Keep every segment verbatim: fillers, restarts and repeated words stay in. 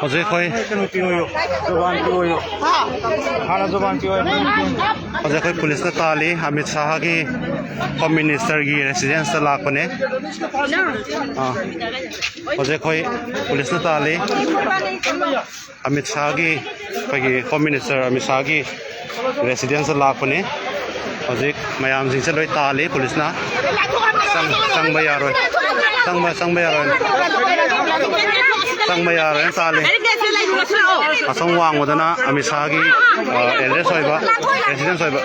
ꯍꯧꯖꯤꯛ ꯑꯩꯈꯣꯏ ꯀꯩꯅꯣ ꯄꯤꯌꯣ, ꯖꯨꯕꯥꯟ ꯄꯤꯌꯣ꯫ ꯍꯥꯟꯅ ꯖꯨꯕꯥꯟ ꯄꯤꯌꯣ꯫ ꯍꯧꯖꯤꯛ ꯑꯩꯈꯣꯏ ꯄꯨꯂꯤꯁꯅ ꯇꯥꯜꯂꯤ ꯑꯃꯤꯠ ꯁꯥꯍꯒꯤ ꯍꯣꯝ ꯃꯤꯅꯤꯁꯇꯔꯒꯤ ꯔꯦꯁꯤꯗꯦꯟꯁꯇ ꯂꯥꯛꯄꯅꯦ꯫ ꯑꯥ, ꯍꯧꯖꯤꯛ ꯑꯩꯈꯣꯏ ꯄꯨꯂꯤꯁꯅ ꯇꯥꯜꯂꯤ꯫ ꯑꯃꯤꯠ ꯁꯥꯍꯒꯤ, ꯑꯩꯈꯣꯏꯒꯤ ꯍꯣꯝ ꯃꯤꯅꯤꯁꯇꯔ ꯑꯃꯤꯠ ꯁꯥꯍꯒꯤ ꯔꯦꯁꯤꯗꯦꯟꯁꯇ ꯂꯥꯛꯄꯅꯤ꯫ ꯍꯧꯖꯤꯛ ꯃꯌꯥꯝꯁꯤꯡꯁꯦ ꯂꯣꯏ ꯇꯥꯜꯂꯤ ꯄꯨꯂꯤꯁꯅ꯫ ꯆꯪ-, ꯆꯪꯕ ꯌꯥꯔꯣꯏ꯫ ꯆꯪꯕ, ꯆꯪꯕ ꯌꯥꯔꯣꯏ꯫ ꯆꯪꯕ ꯌꯥꯔꯣꯏꯅ ꯇꯥꯜꯂꯤ꯫ ꯑꯁꯣꯝ ꯋꯥꯡꯃꯗꯅ ꯑꯃꯤꯠ ꯁꯥꯍꯒꯤ, ꯑ, ꯑꯦꯗ꯭ꯔꯦꯁ ꯑꯣꯏꯕ, ꯔꯦꯁꯤꯗꯦꯟꯁ ꯑꯣꯏꯕ꯫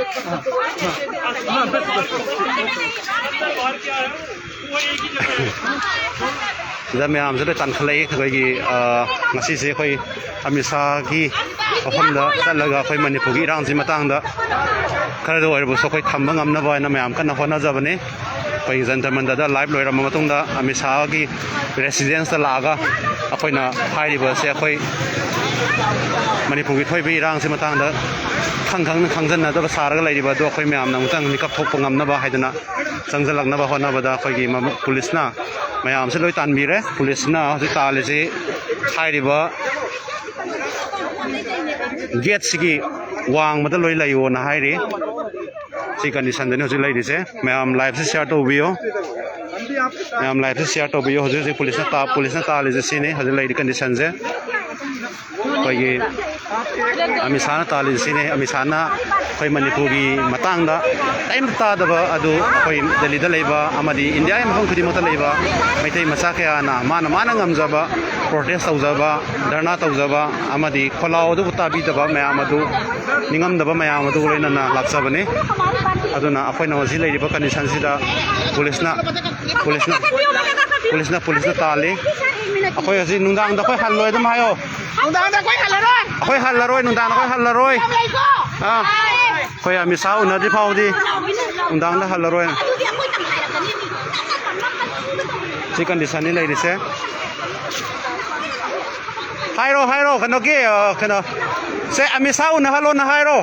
ꯁꯤꯗ ꯃꯌꯥꯝꯁꯦ ꯂꯣꯏ ꯇꯥꯟꯈꯠꯂꯛꯏ꯫ ꯑꯩꯈꯣꯏꯒꯤ, ꯑ, ꯉꯁꯤꯁꯦ ꯑꯩꯈꯣꯏ ꯑꯃꯤꯠ ꯁꯥꯍꯒꯤ ꯃꯐꯝꯗ ꯆꯠꯂꯒ ꯑꯩꯈꯣꯏ ꯃꯅꯤꯄꯨꯔꯒꯤ ꯏꯔꯥꯡꯁꯤ ꯃꯇꯥꯡꯗ ꯈꯔꯗ ꯑꯣꯏꯔꯕꯁꯨ ꯑꯩꯈꯣꯏ ꯊꯝꯕ ꯉꯝꯅꯕ ꯍꯥꯏꯅ ꯃꯌꯥꯝ ꯀꯟꯅ ꯍꯣꯠꯅꯖꯕꯅꯤ꯫ ꯑꯩꯈꯣꯏꯒꯤ ꯖꯟꯇꯔ ꯃꯟꯇꯔꯗ ꯂꯥꯏꯚ ꯂꯣꯏꯔꯕ ꯃꯇꯨꯡꯗ ꯑꯃꯤꯠ ꯁꯥꯍꯒꯤ ꯔꯦꯁꯤꯗꯦꯟꯁꯇ ꯂꯥꯛꯑꯒ ꯑꯩꯈꯣꯏꯅ ꯍꯥꯏꯔꯤꯕꯁꯦ, ꯑꯩꯈꯣꯏ ꯃꯅꯤꯄꯨꯔꯒꯤ ꯊꯣꯛꯏꯕ ꯏꯔꯥꯡꯁꯤ ꯃꯇꯥꯡꯗ ꯈꯪ ꯈꯪꯅ ꯈꯪꯖꯟꯅꯗꯕ ꯁꯥꯔꯒ ꯂꯩꯔꯤꯕ ꯑꯗꯨ ꯑꯩꯈꯣꯏ ꯃꯌꯥꯝꯅ ꯑꯃꯨꯛꯇꯪ ꯃꯤꯀꯞ ꯊꯣꯛꯄ ꯉꯝꯅꯕ ꯍꯥꯏꯗꯅ ꯆꯪꯁꯤꯜꯂꯛꯅꯕ ꯍꯣꯠꯅꯕꯗ ꯑꯩꯈꯣꯏꯒꯤ ꯃ-, ꯄꯨꯂꯤꯁꯅ ꯃꯌꯥꯝꯁꯦ ꯂꯣꯏ ꯇꯥꯟꯕꯤꯔꯦ꯫ ꯄꯨꯂꯤꯁꯅ ꯍꯧꯖꯤꯛ ꯇꯥꯜꯂꯤꯁꯤ ꯍꯥꯏꯔꯤꯕ ꯒꯦꯠꯁꯤꯒꯤ ꯋꯥꯡꯃꯗ ꯂꯣꯏ ꯂꯩꯌꯣꯅ ꯍꯥꯏꯔꯤ꯫ ꯁꯤ ꯀꯟꯗꯤꯁꯟꯗꯅꯤ ꯍꯧꯖꯤꯛ ꯂꯩꯔꯤꯁꯦ꯫ ꯃꯌꯥꯝ ꯂꯥꯏꯚꯁꯦ ꯁꯤꯌꯥꯔ ꯇꯧꯕꯤꯌꯣ꯫ ꯃꯌꯥꯝ ꯂꯥꯏꯚꯁꯦ ꯁꯤꯌꯥꯔ ꯇꯧꯕꯤꯌꯣ꯫ ꯍꯧꯖꯤꯛ ꯍꯧꯖꯤꯛ ꯄꯨꯂꯤꯁꯅ ꯇꯥ-, ꯄꯨꯂꯤꯁꯅ ꯇꯥꯜꯂꯤꯁꯦ ꯁꯤꯅꯤ ꯍꯧꯖꯤꯛ ꯂꯩꯔꯤ ꯀꯟꯗꯤꯁꯟꯁꯦ꯫ ꯑꯩꯈꯣꯏꯒꯤ ꯑꯃꯤꯠ ꯁꯥꯍꯅ ꯇꯥꯜꯂꯤꯁꯤꯅꯤ꯫ ꯑꯃꯤꯠ ꯁꯥꯍꯅ ꯑꯩꯈꯣꯏ ꯃꯅꯤꯄꯨꯔꯒꯤ ꯃꯇꯥꯡꯗ ꯀꯔꯤꯝꯇ ꯇꯥꯗꯕ ꯑꯗꯨ ꯑꯩꯈꯣꯏ ꯗꯦꯜꯂꯤꯗ ꯂꯩꯕ ꯑꯃꯗꯤ ꯏꯟꯗꯤꯌꯥꯒꯤ ꯃꯐꯝ ꯈꯨꯗꯤꯡꯃꯛꯇ ꯂꯩꯕ ꯃꯩꯇꯩ ꯃꯆꯥ ꯀꯌꯥꯅ ꯃꯥꯅ, ꯃꯥꯅ ꯉꯝꯖꯕ ꯄ꯭ꯔꯣꯇꯦꯁ ꯇꯧꯖꯕ, ꯙꯔꯅꯥ ꯇꯧꯖꯕ ꯑꯃꯗꯤ ꯈꯣꯜꯂꯥꯎ ꯑꯗꯨꯕꯨ ꯇꯥꯕꯤꯗꯕ ꯃꯌꯥꯝ ꯑꯗꯨ, ꯅꯤꯡꯉꯝꯗꯕ ꯃꯌꯥꯝ ꯑꯗꯨꯒ ꯂꯣꯏꯅꯅ ꯂꯥꯛꯆꯕꯅꯤ꯫ ꯑꯗꯨꯅ ꯑꯩꯈꯣꯏꯅ ꯍꯧꯖꯤꯛ ꯂꯩꯔꯤꯕ ꯀꯟꯗꯤꯁꯟꯁꯤꯗ ꯄꯨꯂꯤꯁꯅ, ꯄꯨꯂꯤꯁꯅ, ꯄꯨꯂꯤꯁꯅ, ꯄꯨꯂꯤꯁꯅ ꯇꯥꯜꯂꯤ꯫ ꯑꯩꯈꯣꯏ ꯍꯧꯖꯤꯛ ꯅꯨꯡꯗꯥꯡꯗ ꯑꯩꯈꯣꯏ ꯍꯜꯂꯣꯏ ꯑꯗꯨꯝ ꯍꯥꯏꯌꯣ꯫ ꯅꯨꯡꯗꯥꯡꯗ ꯑꯩꯈꯣꯏ ꯍꯜꯂꯔꯣꯏ꯫ ꯑꯩꯈꯣꯏ ꯍꯜꯂꯔꯣꯏ, ꯅꯨꯡꯗꯥꯡꯗ ꯑꯩꯈꯣꯏ ꯍꯜꯂꯔꯣꯏ꯫ ꯌꯥꯝ ꯂꯩꯀꯣ꯫ ꯑꯥ꯫ ꯑꯩꯈꯣꯏ ꯑꯃꯤꯠ ꯁꯥꯍ ꯎꯅꯗ꯭ꯔꯤ ꯐꯥꯎꯗꯤ ꯅꯨꯡꯗꯥꯡꯗ ꯍꯜꯂꯔꯣꯏ꯫ ꯑꯗꯨꯗꯤ ꯑꯩꯈꯣꯏ ꯇꯪꯈꯥꯏꯔꯛꯀꯅꯤ꯫ ꯁꯤ ꯀꯟꯗꯤꯁꯟꯅꯤ ꯂꯩꯔꯤꯁꯦ꯫ ꯍꯥꯏꯔꯣ, ꯍꯥꯏꯔꯣ, ꯀꯩꯅꯣꯒꯤ, ꯑ, ꯀꯩꯅꯣ, ꯁꯦ, ꯑꯃꯤꯠ ꯁꯥꯍ ꯎꯅꯍꯜꯂꯣꯅ ꯍꯥꯏꯔꯣ꯫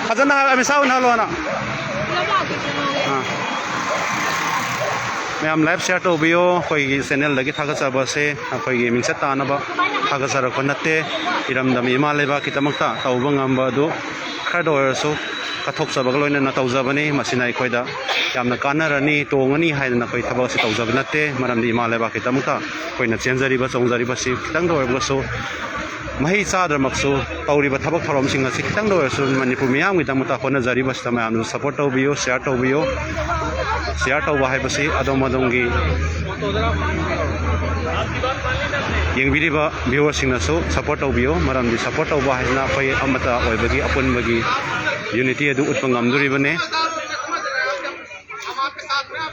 ꯐꯖꯅ ꯍꯥꯏ, ꯑꯃꯤꯠ ꯁꯥꯍ ꯎꯅꯍꯜꯂꯣꯅ꯫ ꯑꯥ꯫ ꯃꯌꯥꯝ live share ꯇꯧꯕꯤꯌꯣ꯫ ꯑꯩꯈꯣꯏꯒꯤ channelꯗꯒꯤ ꯊꯥꯒꯠꯆꯕꯁꯦ ꯑꯩꯈꯣꯏꯒꯤ ꯃꯤꯡꯆꯠ ꯇꯥꯅꯕ ꯊꯥꯒꯠꯆꯔꯛꯄ ꯅꯠꯇꯦ꯫ ꯏꯔꯝꯗꯝ ꯏꯃꯥ ꯂꯩꯕꯥꯛꯀꯤꯗꯃꯛꯇ ꯇꯧꯕ ꯉꯝꯕ ꯑꯗꯨ ꯈꯔꯗ ꯑꯣꯏꯔꯁꯨ ꯀꯠꯊꯣꯛꯆꯕꯒ ꯂꯣꯏꯅꯅ ꯇꯧꯖꯕꯅꯤ꯫ ꯃꯁꯤꯅ ꯑꯩꯈꯣꯏꯗ ꯌꯥꯝꯅ ꯀꯥꯟꯅꯔꯅꯤ, ꯇꯣꯡꯉꯅꯤ ꯍꯥꯏꯗꯅ ꯑꯩꯈꯣꯏ ꯊꯕꯛ ꯑꯁꯤ ꯇꯧꯖꯕ ꯅꯠꯇꯦ꯫ ꯃꯔꯝꯗꯤ ꯏꯃꯥ ꯂꯩꯕꯥꯛꯀꯤꯗꯃꯛꯇ ꯑꯩꯈꯣꯏꯅ ꯆꯦꯟꯖꯔꯤꯕ, ꯆꯣꯡꯖꯔꯤꯕꯁꯤ ꯈꯤꯇꯪꯗ ꯑꯣꯏꯔꯕꯁꯨ, ꯃꯍꯩ ꯆꯥꯗ꯭ꯔꯃꯛꯁꯨ, ꯇꯧꯔꯤꯕ ꯊꯕꯛ ꯊꯧꯔꯝꯁꯤꯡ ꯑꯁꯤ ꯈꯤꯇꯪꯗ ꯑꯣꯏꯔꯁꯨ ꯃꯅꯤꯄꯨꯔ ꯃꯤꯌꯥꯝꯒꯤꯗꯃꯛꯇ ꯍꯣꯠꯅꯖꯔꯤꯕꯁꯤꯗ ꯃꯌꯥꯝꯅꯁꯨ support ꯇꯧꯕꯤꯌꯨ, share ꯇꯧꯕꯤꯌꯨ꯫ Share ꯇꯧꯕ ꯍꯥꯏꯕꯁꯤ ꯑꯗꯣꯝ ꯑꯗꯣꯝꯒꯤ ꯌꯦꯡꯕꯤꯔꯤꯕ viewerꯁꯤꯡꯅꯁꯨ support ꯇꯧꯕꯤꯌꯨ꯫ ꯃꯔꯝꯗꯤ support ꯇꯧꯕ ꯍꯥꯏꯁꯤꯅ ꯑꯩꯈꯣꯏ ꯑꯃꯠꯇ ꯑꯣꯏꯕꯒꯤ, ꯑꯄꯨꯟꯕꯒꯤ unity ꯑꯗꯨ ꯎꯠꯄ ꯉꯝꯗꯣꯔꯤꯕꯅꯤ꯫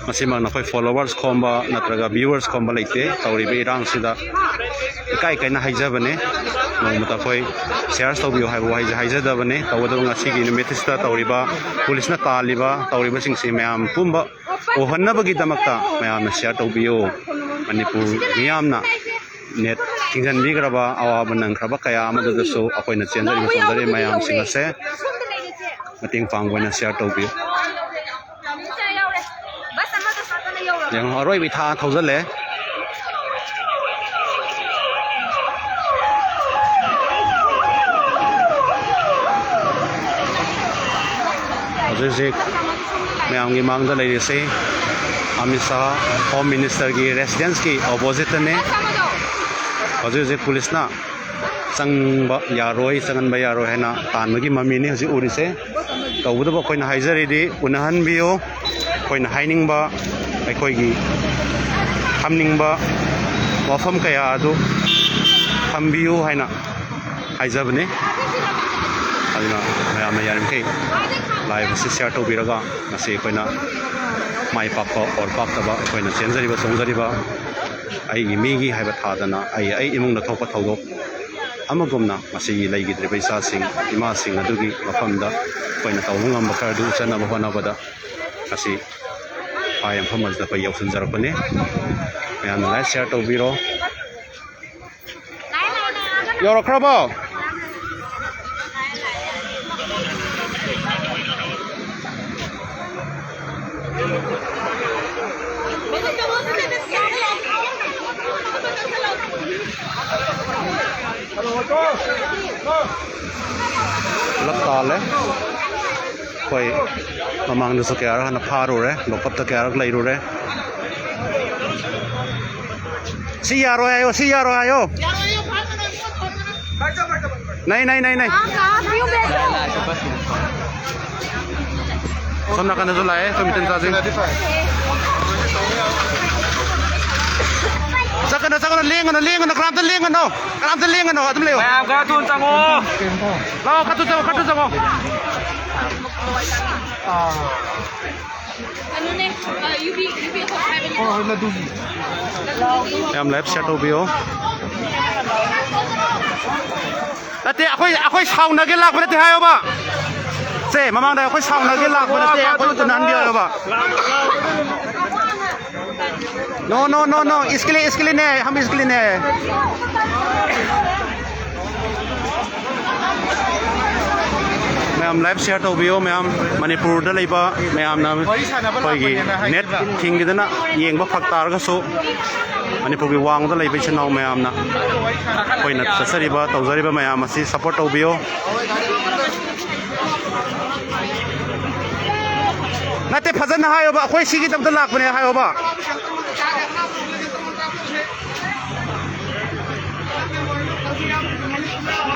ꯃꯁꯤꯃꯛ ꯅꯈꯣꯏ followers ꯈꯣꯝꯕ ꯅꯠꯇ꯭ꯔꯒ viewers ꯈꯣꯝꯕ ꯂꯩꯇꯦ꯫ ꯇꯧꯔꯤꯕ ꯏꯔꯥꯡꯁꯤꯗ ꯏꯀꯥꯏ ꯀꯥꯏꯅ ꯍꯥꯏꯖꯕꯅꯦ꯫ ꯅꯣꯡꯃꯇ ꯑꯩꯈꯣꯏ share ꯇꯧꯕꯤꯌꯨ ꯍꯥꯏꯕ ꯋꯥꯍꯩꯁꯦ ꯍꯥꯏꯖꯗꯕꯅꯦ꯫ ꯇꯧꯕꯇꯕꯨ ꯉꯁꯤꯒꯤ ꯅꯨꯃꯤꯠꯁꯤꯗ ꯇꯧꯔꯤꯕ, ꯄꯨꯂꯤꯁꯅ ꯇꯥꯜꯂꯤꯕ, ꯇꯧꯔꯤꯕꯁꯤꯡꯁꯤ ꯃꯌꯥꯝ ꯄꯨꯝꯕ ꯎꯍꯟꯅꯕꯒꯤꯗꯃꯛꯇ ꯃꯌꯥꯝꯅ share ꯇꯧꯕꯤꯌꯨ꯫ ꯃꯅꯤꯄꯨꯔ ꯃꯤꯌꯥꯝꯅ net ꯊꯤꯡꯖꯤꯟꯕꯤꯈ꯭ꯔꯕ, ꯑꯋꯥꯕ ꯅꯪꯈ꯭ꯔꯕ ꯀꯌꯥ ꯑꯃꯗꯨꯗꯁꯨ ꯑꯩꯈꯣꯏꯅ ꯆꯦꯟꯖꯔꯤꯕ, ꯆꯣꯡꯖꯔꯤꯕ ꯃꯌꯥꯝꯁꯤꯡ ꯑꯁꯦ ꯃꯇꯦꯡ ꯄꯥꯡꯕ ꯑꯣꯏꯅ share ꯇꯧꯕꯤꯌꯨ꯫ ꯌꯦꯡꯉꯣ, ꯑꯔꯣꯏꯕ ꯏꯊꯥ ꯊꯧꯖꯜꯂꯦ꯫ ꯍꯧꯖꯤꯛ ꯍꯧꯖꯤꯛ ꯃꯌꯥꯝꯒꯤ ꯃꯥꯡꯗ ꯂꯩꯔꯤꯁꯤ ꯑꯃꯤꯠ ꯁꯥꯍ, Home Ministerꯒꯤ residenceꯀꯤ oppositeꯇꯅꯦ꯫ ꯍꯧꯖꯤꯛ ꯍꯧꯖꯤꯛ ꯄꯨꯂꯤꯁꯅ ꯆꯪꯕ ꯌꯥꯔꯣꯏ, ꯆꯪꯍꯟꯕ ꯌꯥꯔꯣꯏ ꯍꯥꯏꯅ ꯇꯥꯟꯕꯒꯤ ꯃꯃꯤꯅꯤ ꯍꯧꯖꯤꯛ ꯎꯔꯤꯁꯦ꯫ ꯇꯧꯕꯇꯕꯨ ꯑꯩꯈꯣꯏꯅ ꯍꯥꯏꯖꯔꯤꯗꯤ ꯎꯅꯍꯟꯕꯤꯌꯨ꯫ ꯑꯩꯈꯣꯏꯅ ꯍꯥꯏꯅꯤꯡꯕ, ꯑꯩꯈꯣꯏꯒꯤ ꯊꯝꯅꯤꯡꯕ ꯋꯥꯐꯝ ꯀꯌꯥ ꯑꯗꯨ ꯊꯝꯕꯤꯌꯨ ꯍꯥꯏꯅ ꯍꯥꯏꯖꯕꯅꯤ꯫ ꯑꯗꯨꯅ ꯃꯌꯥꯝꯅ ꯌꯥꯔꯤꯃꯈꯩ live ꯑꯁꯤ share ꯇꯧꯕꯤꯔꯒ ꯉꯁꯤ ꯑꯩꯈꯣꯏꯅ ꯃꯥꯏ ꯄꯥꯛꯄ or ꯄꯥꯛꯇꯕ ꯑꯩꯈꯣꯏꯅ ꯆꯦꯟꯖꯔꯤꯕ, ꯆꯣꯡꯖꯔꯤꯕ ꯑꯩꯒꯤ ꯃꯤꯒꯤ ꯍꯥꯏꯕ ꯊꯥꯗꯅ ꯑꯩ, ꯑꯩ ꯏꯃꯨꯡꯗ ꯊꯣꯛꯄ ꯊꯧꯗꯣꯛ ꯑꯃꯒꯨꯝꯅ ꯃꯁꯤꯒꯤ ꯂꯩꯈꯤꯗ꯭ꯔꯤꯕ ꯏꯆꯥꯁꯤꯡ, ꯏꯃꯥꯁꯤꯡ ꯑꯗꯨꯒꯤ ꯃꯐꯝꯗ ꯑꯩꯈꯣꯏꯅ ꯇꯧꯕ ꯉꯝꯕ ꯈꯔꯗꯨ ꯎꯠꯆꯅꯕ ꯍꯣꯠꯅꯕꯗ ꯉꯁꯤ ꯐꯥꯏ ꯃꯐꯝ ꯑꯁꯤꯗ ꯑꯩꯈꯣꯏ ꯌꯧꯁꯤꯟꯖꯔꯛꯄꯅꯤ꯫ ꯃꯌꯥꯝꯅ live share ꯇꯧꯕꯤꯔꯣ꯫ ꯌꯧꯔꯛꯈ꯭ꯔꯕꯣ? ꯄꯨꯂꯞ ꯇꯥꯜꯂꯦ꯫ ꯑꯩꯈꯣꯏ ꯃꯃꯥꯡꯗꯁꯨ ꯀꯌꯥꯔꯛ ꯍꯥꯟꯅ ꯐꯥꯔꯨꯔꯦ, ꯂꯣꯀꯞꯇ ꯀꯌꯥꯔꯛ ꯂꯩꯔꯨꯔꯦ꯫ ꯁꯤ ꯌꯥꯔꯣꯏ ꯍꯥꯏꯌꯣ, ꯁꯤ ꯌꯥꯔꯣꯏ ꯍꯥꯏꯌꯣ꯫ ꯅꯩ, ꯅꯩ, ꯅꯩ, ꯅꯩ꯫ ꯁꯣꯝ ꯅꯥꯀꯟꯗꯁꯨ ꯂꯥꯛꯑꯦ ꯑꯩꯈꯣꯏ ꯃꯤꯇꯟ ꯆꯥꯁꯤꯡ꯫ ꯆꯠꯀꯅꯨ, ꯆꯠꯀꯅꯨ, ꯂꯦꯡꯒꯅꯨ, ꯂꯦꯡꯒꯅꯨ, ꯀꯅꯥꯝꯇ ꯂꯦꯡꯒꯅꯨ, ꯀꯅꯥꯝꯇ ꯂꯦꯡꯒꯅꯨ, ꯑꯗꯨꯝ ꯂꯩꯌꯣ꯫ ꯃꯌꯥꯝ ꯈꯔ ꯊꯨꯅ ꯆꯪꯉꯣ꯫ ꯂꯥꯛꯑꯣ, ꯈꯔ ꯊꯨꯅ ꯆꯪꯉꯣ, ꯈꯔ ꯊꯨꯅ ꯆꯪꯉꯣ꯫ ꯌꯥꯝ ꯂꯥꯏꯐ ꯁꯤꯌꯔ ꯇꯧꯕꯤꯌꯣ꯫ ꯅꯠꯇꯦ, ꯑꯩꯈꯣꯏ, ꯑꯩꯈꯣꯏ ꯁꯥꯎꯅꯒꯦ ꯂꯥꯛꯄ ꯅꯠꯇꯦ ꯍꯥꯏꯌꯣꯕ꯫ ꯁꯦ, ꯃꯃꯥꯡꯗ ꯑꯩꯈꯣꯏ ꯁꯥꯎꯅꯒꯦ ꯂꯥꯛꯄ ꯅꯠꯇꯦ, ꯑꯩꯈꯣꯏ ꯎꯅꯍꯟꯕꯤꯌꯣ ꯍꯥꯏꯌꯣꯕ꯫ No, no, no, no. इसके लिए, इसके लिए नहीं है, हम इसके लिए नहीं है. ꯃꯌꯥꯝ ꯂꯥꯏꯐ ꯁꯤꯌꯔ ꯇꯧꯕꯤꯌꯣ ꯃꯌꯥꯝ꯫ ꯃꯅꯤꯄꯨꯔꯗ ꯂꯩꯕ ꯃꯌꯥꯝꯅ ꯑꯩꯈꯣꯏꯒꯤ ꯅꯦꯠ ꯊꯤꯡꯈꯤꯗꯅ ꯌꯦꯡꯕ ꯐꯔꯛ ꯇꯥꯔꯒꯁꯨ, ꯃꯅꯤꯄꯨꯔꯒꯤ ꯋꯥꯡꯃꯗ ꯂꯩꯕ ꯏꯆꯤꯟ ꯏꯅꯥꯎ ꯃꯌꯥꯝꯅ ꯑꯩꯈꯣꯏꯅ ꯆꯠꯆꯔꯤꯕ, ꯇꯧꯖꯔꯤꯕ ꯃꯌꯥꯝ ꯑꯁꯤ ꯁꯞꯄꯣꯔꯠ ꯇꯧꯕꯤꯌꯣ꯫ ꯅꯠꯇꯦ, ꯐꯖꯅ ꯍꯥꯏꯌꯣꯕ, ꯑꯩꯈꯣꯏ ꯁꯤꯒꯤꯗꯃꯛꯇ ꯂꯥꯛꯄꯅꯦ ꯍꯥꯏꯌꯣꯕ꯫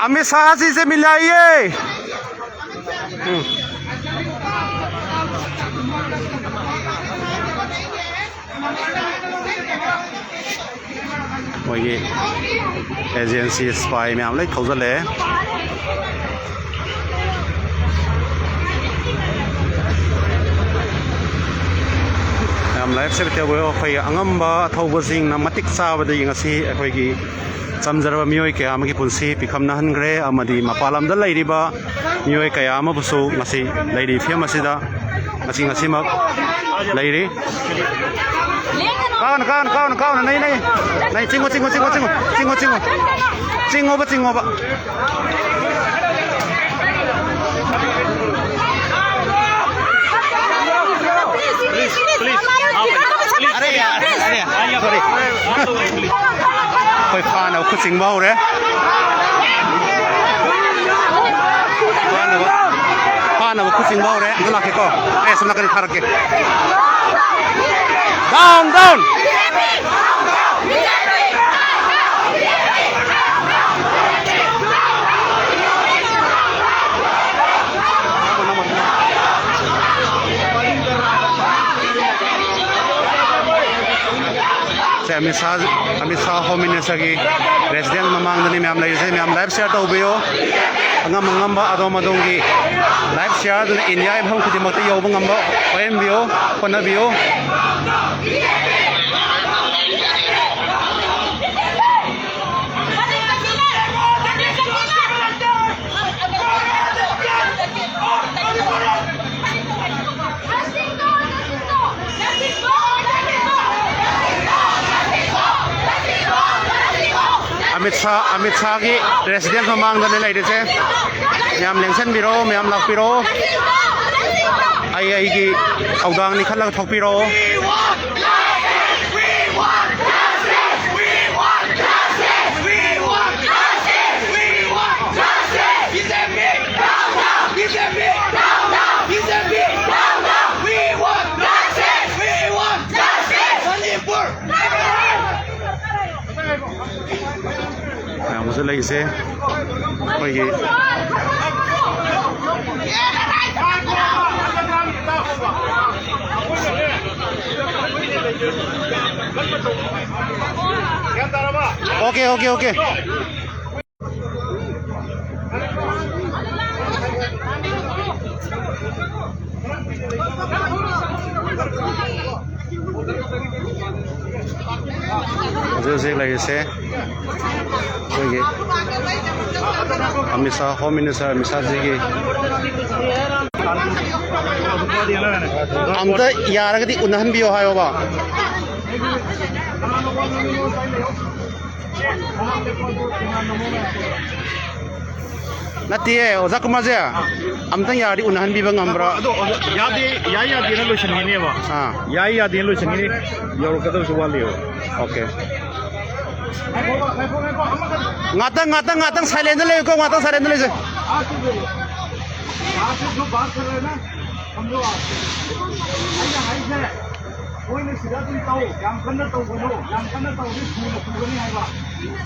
अमित शाह जी से मिलाइए। हम्म। ꯃꯣꯏꯒꯤ ꯑꯦꯖꯦꯟꯁꯤ ꯁꯤꯄꯥꯏ ꯃꯌꯥꯝ ꯂꯣꯏ ꯊꯧꯖꯤꯜꯂꯛꯑꯦ꯫ ꯌꯥꯝ ꯂꯥꯏꯐ ꯁꯦꯞ ꯇꯧꯕꯤꯌꯣ꯫ ꯑꯩꯈꯣꯏꯒꯤ ꯑꯉꯝꯕ ꯑꯊꯧꯕꯁꯤꯡꯅ ꯃꯇꯤꯛ ꯆꯥꯕꯗꯒꯤ ꯉꯁꯤ ꯑꯩꯈꯣꯏꯒꯤ ꯆꯝꯖꯔꯕ ꯃꯤꯑꯣꯏ ꯀꯌꯥ ꯑꯃꯒꯤ ꯄꯨꯟꯁꯤ ꯄꯤꯈꯝꯅꯍꯟꯈ꯭ꯔꯦ ꯑꯃꯗꯤ ꯃꯄꯥꯟ ꯂꯝꯗ ꯂꯩꯔꯤꯕ ꯃꯤꯑꯣꯏ ꯀꯌꯥ ꯑꯃꯕꯨꯁꯨ ꯉꯁꯤ ꯂꯩꯔꯤꯕ ꯐꯤꯕꯝ ꯑꯁꯤꯗ ꯉꯁꯤ, ꯉꯁꯤꯃꯛ ꯂꯩꯔꯤ꯫ ꯀꯥꯎꯅ, ꯀꯥꯎꯅ, ꯀꯥꯎꯅ, ꯀꯥꯎꯅ, ꯅꯩ, ꯅꯩ꯫ ꯅꯩ, ꯆꯤꯡꯉꯣ, ꯆꯤꯡꯉꯣ, ꯆꯤꯡꯉꯣ, ꯆꯤꯡꯉꯣ, ꯆꯤꯡꯉꯣ, ꯆꯤꯡꯉꯣ꯫ ꯆꯤꯡꯉꯣꯕ, ꯆꯤꯡꯉꯣꯕ꯫ Please, please, please. अरे यार, अरे यार, sorry. ꯑꯩꯈꯣꯏ ꯐꯥꯅꯕ ꯈꯨꯠ ꯆꯤꯡꯕ ꯍꯧꯔꯦ꯫ ꯐꯥꯅꯕ, ꯐꯥꯅꯕ ꯈꯨꯠ ꯆꯤꯡꯕ ꯍꯧꯔꯦ꯫ ꯑꯝꯇ ꯂꯥꯛꯀꯦꯀꯣ꯫ ꯑꯩ ꯑꯁꯣꯝ ꯅꯥꯀꯟꯗ ꯊꯥꯔꯛꯀꯦ꯫ Down, down! ꯁꯦ, ꯑꯃꯤꯠ ꯁꯥꯍ, ꯑꯃꯤꯠ ꯁꯥꯍ ꯍꯣꯝ ꯃꯤꯅꯤꯁꯇꯔꯒꯤ ꯔꯦꯁꯤꯗꯦꯟ ꯃꯃꯥꯡꯗꯅꯤ ꯃꯌꯥꯝ ꯂꯩꯔꯤꯁꯦ꯫ ꯃꯌꯥꯝ ꯂꯥꯏꯚ ꯁꯤꯌꯥꯔ ꯇꯧꯕꯤꯌꯨ꯫ ꯑꯉꯝ ꯑꯉꯝꯕ ꯑꯗꯣꯝ ꯑꯗꯣꯝꯒꯤ ꯂꯥꯏꯚ ꯁꯤꯌꯥꯔ ꯑꯗꯨꯅ ꯏꯟꯗꯤꯌꯥꯒꯤ ꯃꯐꯝ ꯈꯨꯗꯤꯡꯃꯛꯇ ꯌꯧꯕ ꯉꯝꯕ ꯑꯣꯏꯍꯟꯕꯤꯌꯨ, ꯍꯣꯠꯅꯕꯤꯌꯨ꯫ ꯑꯃꯤꯠ ꯁꯥꯍ, ꯑꯃꯤꯠ ꯁꯥꯍꯒꯤ ꯔꯦꯁꯤꯗꯦꯟꯁ ꯃꯃꯥꯡꯗꯅꯦ ꯂꯩꯔꯤꯁꯦ꯫ ꯃꯌꯥꯝ ꯂꯦꯡꯁꯟꯕꯤꯔꯣ, ꯃꯌꯥꯝ ꯂꯥꯛꯄꯤꯔꯣ꯫ ꯑꯩ ꯑꯩꯒꯤ ꯊꯧꯗꯥꯡꯅꯤ ꯈꯜꯂꯒ ꯊꯣꯛꯄꯤꯔꯣ꯫ We want justice! We want justice! We want justice! We want justice! B J P, down, down! B J P, down, down! B J P, down, down! We want justice! We want justice! Manipur! ꯃꯌꯥꯝ ꯑꯃꯁꯨ ꯂꯩꯁꯦ ꯑꯩꯈꯣꯏꯒꯤ꯫ Okay, okay, okay. ꯍꯧꯖꯤꯛ ꯍꯧꯖꯤꯛ ꯂꯩꯔꯤꯁꯦ ꯑꯩꯈꯣꯏꯒꯤ Amit Shah, home minister Amit ꯁꯥꯍꯖꯤꯒꯤ꯫ ꯑꯝꯇ ꯌꯥꯔꯒꯗꯤ ꯎꯅꯍꯟꯕꯤꯌꯣ ꯍꯥꯏꯌꯣꯕ꯫ ꯅꯠꯇꯤꯌꯦ, ꯑꯣꯖꯥ ꯀꯨꯃꯥꯔꯁꯦ, ꯑꯝꯇꯪ ꯌꯥꯔꯗꯤ ꯎꯅꯍꯟꯕꯤꯕ ꯉꯝꯕ꯭ꯔꯥ? ꯑꯗꯣ, ꯑꯣꯖꯥ, ꯌꯥꯗꯦ, ꯌꯥꯏ ꯌꯥꯗꯦꯅ ꯂꯣꯏꯁꯤꯟꯈꯤꯅꯦꯕ꯫ ꯑꯥ꯫ ꯌꯥꯏ ꯌꯥꯗꯦꯅ ꯂꯣꯏꯁꯤꯟꯈꯤꯅꯤ꯫ ꯌꯧꯔꯛꯀꯗꯕꯁꯨ ꯋꯥꯠꯂꯤꯕ꯫ Okay꯫ ꯉꯥꯛꯇꯪ, ꯉꯥꯛꯇꯪ, ꯉꯥꯛꯇꯪ silent ꯗ ꯂꯩꯌꯨꯀꯣ, ꯉꯥꯛꯇꯪ silent ꯗ ꯂꯩꯁꯦ꯫ ꯑꯩꯅ ꯍꯥꯏꯁꯦ, ꯃꯣꯏꯅ ꯁꯤꯗ ꯑꯗꯨꯝ ꯇꯧ, ꯌꯥꯝ ꯀꯟꯅ ꯇꯧꯒꯅꯨ, ꯌꯥꯝ ꯀꯟꯅ ꯇꯧꯔꯗꯤ ꯊꯨꯅ ꯄꯨꯒꯅꯤ ꯍꯥꯏꯕ꯫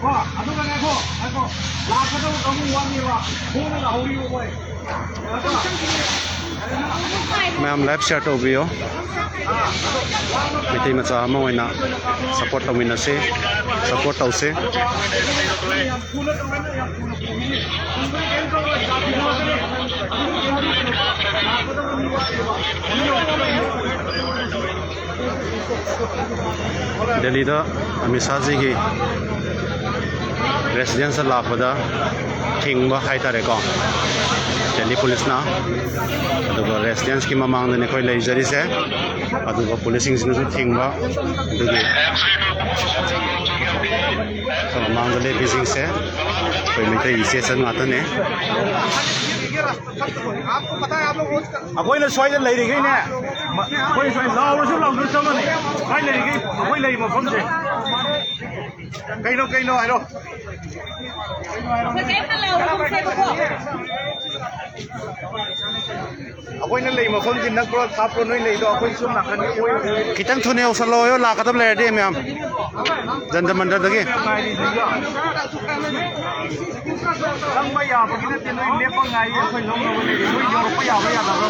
ꯀꯣ, ꯑꯗꯨꯒ ꯉꯥꯏꯈꯣ, ꯉꯥꯏꯈꯣ, ꯂꯥꯛꯀꯗꯕ ꯀꯥꯡꯕꯨ ꯋꯥꯠꯂꯤꯕ, ꯊꯨꯅ ꯂꯥꯛꯍꯧꯔꯤꯕ ꯃꯣꯏ꯫ ꯃꯌꯥꯝ live share ꯇꯧꯕꯤꯌꯣ꯫ ꯃꯩꯇꯩ ꯃꯆꯥ ꯑꯃ ꯑꯣꯏꯅ support ꯇꯧꯃꯤꯟꯅꯁꯤ, support ꯇꯧꯁꯤ꯫ ꯗꯦꯜꯂꯤꯗ ꯑꯃꯤꯠ ꯁꯥꯍꯖꯤꯒꯤ residence ꯇ ꯂꯥꯛꯄꯗ ꯊꯤꯡꯕ ꯍꯥꯏꯇꯥꯔꯦꯀꯣ, ꯗꯦꯜꯂꯤ ꯄꯨꯂꯤꯁꯅ꯫ ꯑꯗꯨꯒ residence ꯀꯤ ꯃꯃꯥꯡꯗꯅꯤ ꯑꯩꯈꯣꯏ ꯂꯩꯖꯔꯤꯁꯦ꯫ ꯑꯗꯨꯒ ꯄꯨꯂꯤꯁꯁꯤꯡꯁꯤꯅꯁꯨ ꯊꯤꯡꯕ꯫ ꯑꯗꯨꯒꯤ ꯃꯃꯥꯡꯗ ꯂꯦꯞꯄꯤꯁꯤꯡꯁꯦ ꯑꯩꯈꯣꯏ ꯃꯩꯇꯩ ꯏꯆꯦ ꯏꯆꯟ ꯉꯥꯛꯇꯅꯦ꯫ ꯑꯩꯈꯣꯏꯅ ꯁ꯭ꯋꯥꯏꯗ ꯂꯩꯔꯤꯈꯩꯅꯦ, ꯃ-, ꯑꯩꯈꯣꯏ ꯁ꯭ꯋꯥꯏ ꯂꯥꯎꯔꯁꯨ ꯂꯥꯎꯗ꯭ꯔꯁꯨ ꯆꯞ ꯃꯥꯟꯅꯩ꯫ ꯁ꯭ꯋꯥꯏ ꯂꯩꯔꯤꯈꯩ, ꯑꯩꯈꯣꯏ ꯂꯩꯔꯤ ꯃꯐꯝꯁꯦ꯫ ꯀꯩꯅꯣ, ꯀꯩꯅꯣ ꯍꯥꯏꯔꯣ꯫ ꯑꯩꯈꯣꯏ ꯀꯩꯝꯇ ꯂꯥꯎꯔꯒꯨꯝꯁꯦꯕꯀꯣ꯫ ꯑꯩꯈꯣꯏꯅ ꯂꯩ ꯃꯐꯝꯁꯤ ꯅꯛꯄ꯭ꯔꯣ ꯊꯥꯞꯄ꯭ꯔꯣ ꯅꯣꯏ ꯂꯩꯗꯣ? ꯑꯩꯈꯣꯏ ꯁꯣꯝ ꯅꯥꯀꯟꯗ ꯑꯣꯏ-, ꯈꯤꯇꯪ ꯊꯨꯅ ꯌꯧꯁꯜꯂꯛꯑꯣ, ꯂꯥꯛꯀꯗꯕ ꯂꯩꯔꯗꯤ ꯃꯌꯥꯝ꯫ ꯖꯟꯇꯔ ꯃꯟꯇꯔꯗꯒꯤ꯫ ꯉꯥꯏꯔꯤꯁꯤꯒ꯫ ꯆꯪꯕ ꯌꯥꯕꯒꯤ ꯅꯠꯇꯦ, ꯅꯣꯏ ꯂꯦꯞꯄ ꯉꯥꯏꯔꯤ, ꯑꯩꯈꯣꯏ ꯂꯧꯅꯕ ꯂꯩꯔꯤ꯫ ꯅꯣꯏ ꯌꯧꯔꯛꯄ ꯌꯥꯕ꯭ꯔꯥ ꯌꯥꯗꯕ꯭ꯔꯥ?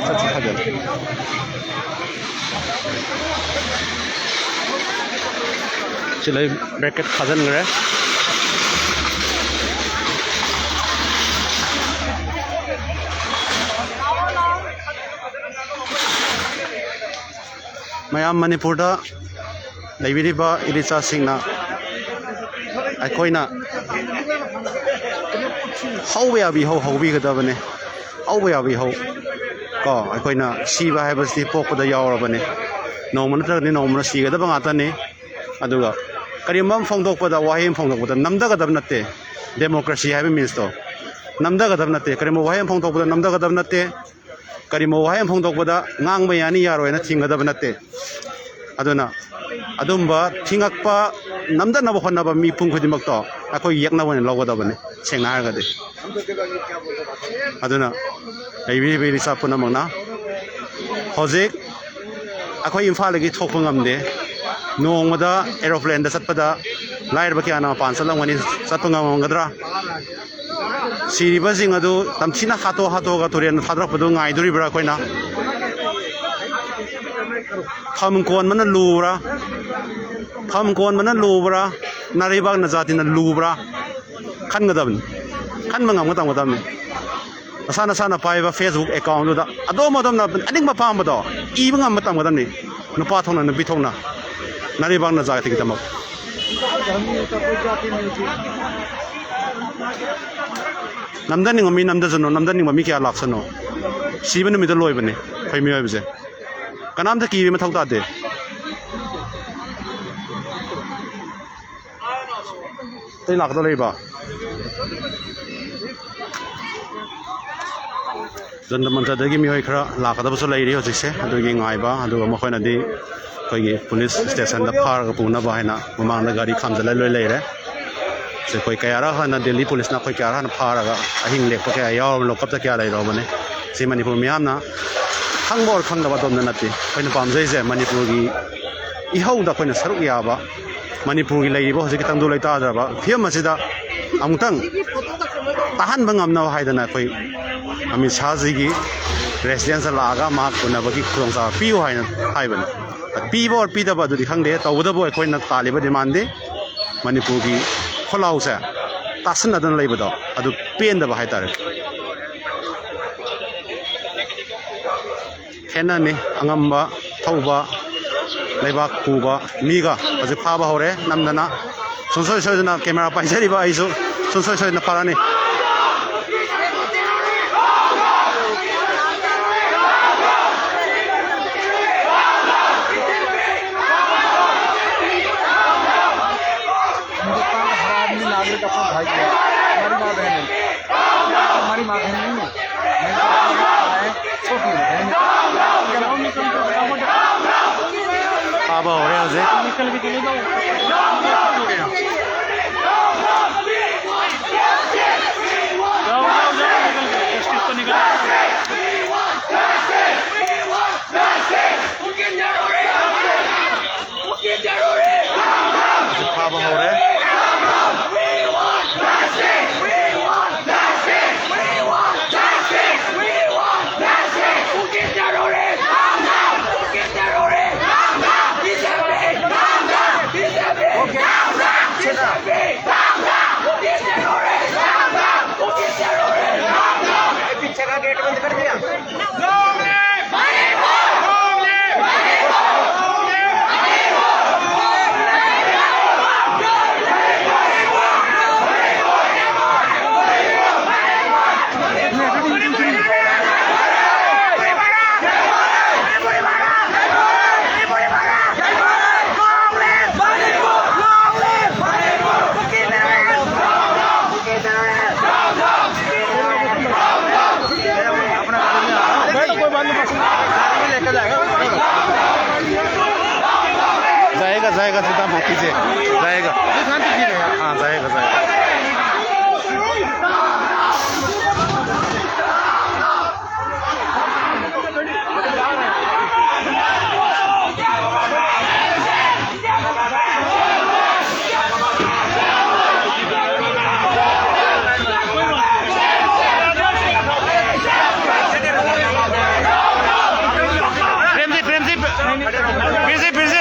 ꯆꯠꯁꯤ ꯐꯖꯅ꯫ ꯁꯤ ꯂꯩ, ꯕ꯭ꯔꯦꯀꯦꯠ ꯐꯥꯖꯤꯟꯈ꯭ꯔꯦ꯫ ꯃꯌꯥꯝ ꯃꯅꯤꯄꯨꯔꯗ ꯂꯩꯕꯤꯔꯤꯕ ꯏꯂꯤꯆꯥꯁꯤꯡꯅ ꯑꯩꯈꯣꯏꯅ ꯍꯧꯕ ꯌꯥꯕ ꯏꯍꯧ ꯍꯧꯕꯤꯒꯗꯕꯅꯦ꯫ ꯍꯧꯕ ꯌꯥꯕ ꯏꯍꯧ ꯀꯣ, ꯑꯩꯈꯣꯏꯅ ꯁꯤꯕ ꯍꯥꯏꯕꯁꯤꯗꯤ ꯄꯣꯛꯄꯗ ꯌꯥꯎꯔꯕꯅꯦ꯫ ꯅꯣꯡꯃ ꯅꯠꯇ꯭ꯔꯒꯗꯤ ꯅꯣꯡꯃꯅ ꯁꯤꯒꯗꯕ ꯉꯥꯛꯇꯅꯤ꯫ ꯑꯗꯨꯒ ꯀꯔꯤꯒꯨꯝꯕ ꯑꯃ ꯐꯣꯡꯗꯣꯛꯄꯗ, ꯋꯥꯍꯩ ꯑꯃ ꯐꯣꯡꯗꯣꯛꯄꯗ ꯅꯝꯊꯒꯗꯕ ꯅꯠꯇꯦ꯫ ꯗꯦꯃꯣꯀ꯭ꯔꯦꯁꯤ ꯍꯥꯏꯕ means ꯇꯣ ꯅꯝꯊꯒꯗꯕ ꯅꯠꯇꯦ꯫ ꯀꯔꯤꯒꯨꯝꯕ ꯋꯥꯍꯩ ꯑꯃ ꯐꯣꯡꯗꯣꯛꯄꯗ ꯅꯝꯊꯒꯗꯕ ꯅꯠꯇꯦ꯫ ꯀꯔꯤꯒꯨꯝꯕ ꯋꯥꯍꯩ ꯑꯃ ꯐꯣꯡꯗꯣꯛꯄꯗ ꯉꯥꯡꯕ ꯌꯥꯅꯤ ꯌꯥꯔꯣꯏꯅ ꯊꯤꯡꯒꯗꯕ ꯅꯠꯇꯦ꯫ ꯑꯗꯨꯅ ꯑꯗꯨꯝꯕ ꯊꯤꯡꯉꯛꯄ ꯅꯝꯗꯅꯕ ꯍꯣꯠꯅꯕ ꯃꯤꯄꯨꯝ ꯈꯨꯗꯤꯡꯃꯛꯇꯣ ꯑꯩꯈꯣꯏ ꯌꯦꯛꯅꯕ ꯑꯣꯏꯅ ꯂꯧꯒꯗꯕꯅꯤ, ꯁꯦꯡꯅ ꯍꯥꯏꯔꯒꯗꯤ꯫ ꯑꯗꯨꯅ ꯂꯩꯕꯤꯔꯤꯕ ꯏꯆꯥ ꯄꯨꯝꯅꯃꯛꯅ ꯍꯧꯖꯤꯛ ꯑꯩꯈꯣꯏ ꯏꯝꯐꯥꯜꯗꯒꯤ ꯊꯣꯛꯄ ꯉꯝꯗꯦ꯫ ꯅꯣꯡꯃꯗ ꯑꯦꯔꯣꯄ꯭ꯂꯦꯟꯗ ꯆꯠꯄꯗ ꯂꯥꯏꯔꯕ ꯀꯌꯥꯅ ꯃꯄꯥꯟ ꯆꯠꯂꯝꯒꯅꯤ, ꯆꯠꯄ ꯉꯝꯃꯝꯒꯗ꯭ꯔꯥ? ꯁꯤꯔꯤꯕꯁꯤꯡ ꯑꯗꯨ ꯇꯝꯊꯤꯅ ꯍꯥꯠꯇꯣꯛ ꯍꯥꯠꯇꯣꯛꯑꯒ ꯇꯨꯔꯦꯟꯗ ꯊꯥꯗꯔꯛꯄꯗꯨ ꯉꯥꯏꯗꯣꯔꯤꯕ꯭ꯔꯥ ꯑꯩꯈꯣꯏꯅ? ꯐꯝ ꯀꯣꯟꯕꯅ ꯂꯨꯕ꯭ꯔꯥ? ꯐꯝ ꯀꯣꯟꯕꯅ ꯂꯨꯕ꯭ꯔꯥ? ꯅꯥꯔꯩꯕꯥꯛ ꯅꯖꯥꯇꯤꯅ ꯂꯨꯕ꯭ꯔꯥ? ꯈꯟꯒꯗꯕꯅꯤ, ꯈꯟꯕ ꯉꯝꯕ ꯇꯝꯒꯗꯕꯅꯤ꯫ ꯅꯁꯥ ꯅꯁꯥꯅ ꯄꯥꯏꯕ Facebook account ꯗꯨꯗ ꯑꯗꯣꯝ ꯑꯗꯣꯝꯅ ꯑꯅꯤꯡꯕ ꯑꯄꯥꯝꯕꯗꯣ ꯏꯕ ꯉꯝꯕ ꯇꯝꯒꯗꯕꯅꯤ, ꯅꯨꯄꯥ ꯊꯣꯛꯅ ꯅꯨꯄꯤ ꯊꯣꯛꯅ, ꯅꯥꯔꯩꯕꯥꯛ ꯅꯖꯥꯇꯤꯒꯤꯗꯃꯛ꯫ ꯅꯝꯗꯅꯤꯡꯕ ꯃꯤ ꯅꯝꯗꯁꯅꯨ, ꯅꯝꯗꯅꯤꯡꯕ ꯃꯤ ꯀꯌꯥ ꯂꯥꯛꯁꯅꯨ꯫ ꯁꯤꯕ ꯅꯨꯃꯤꯠꯇ ꯂꯣꯏꯕꯅꯤ ꯑꯩꯈꯣꯏ ꯃꯤꯑꯣꯏꯕꯁꯦ꯫ ꯀꯅꯥꯝꯇ ꯀꯤꯕꯒꯤ ꯃꯊꯧ ꯇꯥꯗꯦ꯫ ꯑꯇꯩ ꯂꯥꯛꯀꯗꯧ ꯂꯩꯕ? ꯖꯟꯇꯔ ꯃꯟꯇꯔꯗꯒꯤ ꯃꯤꯑꯣꯏ ꯈꯔ ꯂꯥꯛꯀꯗꯕꯁꯨ ꯂꯩꯔꯤ ꯍꯧꯖꯤꯛꯁꯦ, ꯑꯗꯨꯒꯤ ꯉꯥꯏꯕ꯫ ꯑꯗꯨꯒ ꯃꯈꯣꯏꯅꯗꯤ ꯑꯩꯈꯣꯏꯒꯤ ꯄꯨꯂꯤꯁ ꯁ꯭ꯇꯦꯁꯟꯗ ꯐꯥꯔꯒ ꯄꯨꯅꯕ ꯍꯥꯏꯅ ꯃꯃꯥꯡꯗ ꯒꯥꯔꯤ ꯈꯥꯝꯖꯜꯂ ꯂꯣꯏ ꯂꯩꯔꯦ꯫ ꯁꯦ ꯑꯩꯈꯣꯏ ꯀꯌꯥꯔꯛ ꯍꯥꯟꯅ ꯗꯦꯜꯂꯤ ꯄꯨꯂꯤꯁꯅ ꯑꯩꯈꯣꯏ ꯀꯌꯥꯔꯛ ꯍꯥꯟꯅ ꯐꯥꯔꯒ ꯑꯍꯤꯡ ꯂꯦꯛꯄ ꯀꯌꯥ ꯌꯥꯎꯔꯕꯅꯤ, ꯂꯣꯛꯀꯞꯇ ꯀꯌꯥ ꯂꯩꯔꯨꯔꯕꯅꯤ꯫ ꯁꯤ ꯃꯅꯤꯄꯨꯔ ꯃꯤꯌꯥꯝꯅ ꯈꯪꯕ ꯑꯣꯔ ꯈꯪꯗꯕ ꯑꯗꯣꯝꯗ ꯅꯠꯇꯦ꯫ ꯑꯩꯈꯣꯏꯅ ꯄꯥꯝꯖꯩꯁꯦ ꯃꯅꯤꯄꯨꯔꯒꯤ ꯏꯍꯧꯗ ꯑꯩꯈꯣꯏꯅ ꯁꯔꯨꯛ ꯌꯥꯕ, ꯃꯅꯤꯄꯨꯔꯒꯤ ꯂꯩꯔꯤꯕ ꯍꯧꯖꯤꯛꯀꯤ ꯇꯪꯗꯨ ꯂꯩꯇꯥꯗ꯭ꯔꯕ ꯐꯤꯕꯝ ꯑꯁꯤꯗ ꯑꯃꯨꯛꯇꯪ ꯇꯥꯍꯟꯕ ꯉꯝꯅꯕ ꯍꯥꯏꯗꯅ ꯑꯩꯈꯣꯏ ꯑꯃꯤꯠ ꯁꯥꯍꯖꯤꯒꯤ ꯔꯦꯁꯤꯗꯦꯟꯁꯇ ꯂꯥꯛꯑꯒ ꯃꯍꯥꯛ ꯎꯅꯕꯒꯤ ꯈꯨꯗꯣꯡꯆꯥꯕ ꯄꯤꯌꯨ ꯍꯥꯏꯅ ꯍꯥꯏꯕꯅꯤ꯫ ꯄꯤꯕ ꯑꯣꯔ ꯄꯤꯗꯕ ꯑꯗꯨꯗꯤ ꯈꯪꯗꯦ, ꯇꯧꯕꯇꯕꯨ ꯑꯩꯈꯣꯏꯅ ꯇꯥꯜꯂꯤꯕ ꯗꯤꯃꯥꯟꯗꯤ ꯃꯅꯤꯄꯨꯔꯒꯤ ꯈꯨꯠꯂꯥꯎꯁꯦ ꯇꯥꯁꯤꯟꯅꯗꯅ ꯂꯩꯕꯗꯣ ꯑꯗꯨ ꯄꯦꯟꯗꯕ ꯍꯥꯏꯇꯥꯔꯦ꯫ ꯈꯦꯠꯅꯅꯤ꯫ ꯑꯉꯝꯕ ꯊꯧꯕ ꯂꯩꯕꯥꯛ ꯄꯨꯕ ꯃꯤꯒ ꯍꯧꯖꯤꯛ ꯐꯥꯕ ꯍꯧꯔꯦ ꯅꯝꯗꯅ꯫ ꯁꯨꯡꯁꯣꯏ ꯁꯣꯏꯗꯅ ꯀꯦꯃꯦꯔꯥ ꯄꯥꯏꯖꯔꯤꯕ ꯑꯩꯁꯨ ꯁꯨꯡꯁꯣꯏ ꯁꯣꯏꯗꯅ ꯐꯥꯔꯅꯤ꯫ हिंदुस्तान का हर आदमी नागरिक अपना भाई है, हमारी माँ बहन है, हमारी माँ बहन नहीं है, नहीं तो अपनी है, छोटी है, बहन है। ꯐꯥꯕ ꯍꯧꯔꯦ ꯍꯧꯖꯤꯛ꯫ ꯍꯧꯖꯤꯛ ꯐꯥꯕ ꯍꯧꯔꯦ꯫ पीछे का गेट बंद कर दिया। बैठो, कोई बात नहीं, बस। गाड़ी में लेके जाएगा। जाएगा, जाएगा, चिंता मत कीजिए, जाएगा। ये शांति कीजिए। हाँ, जाएगा, जाएगा। प्रेम जी, प्रेम जी, फिर से, फिर से।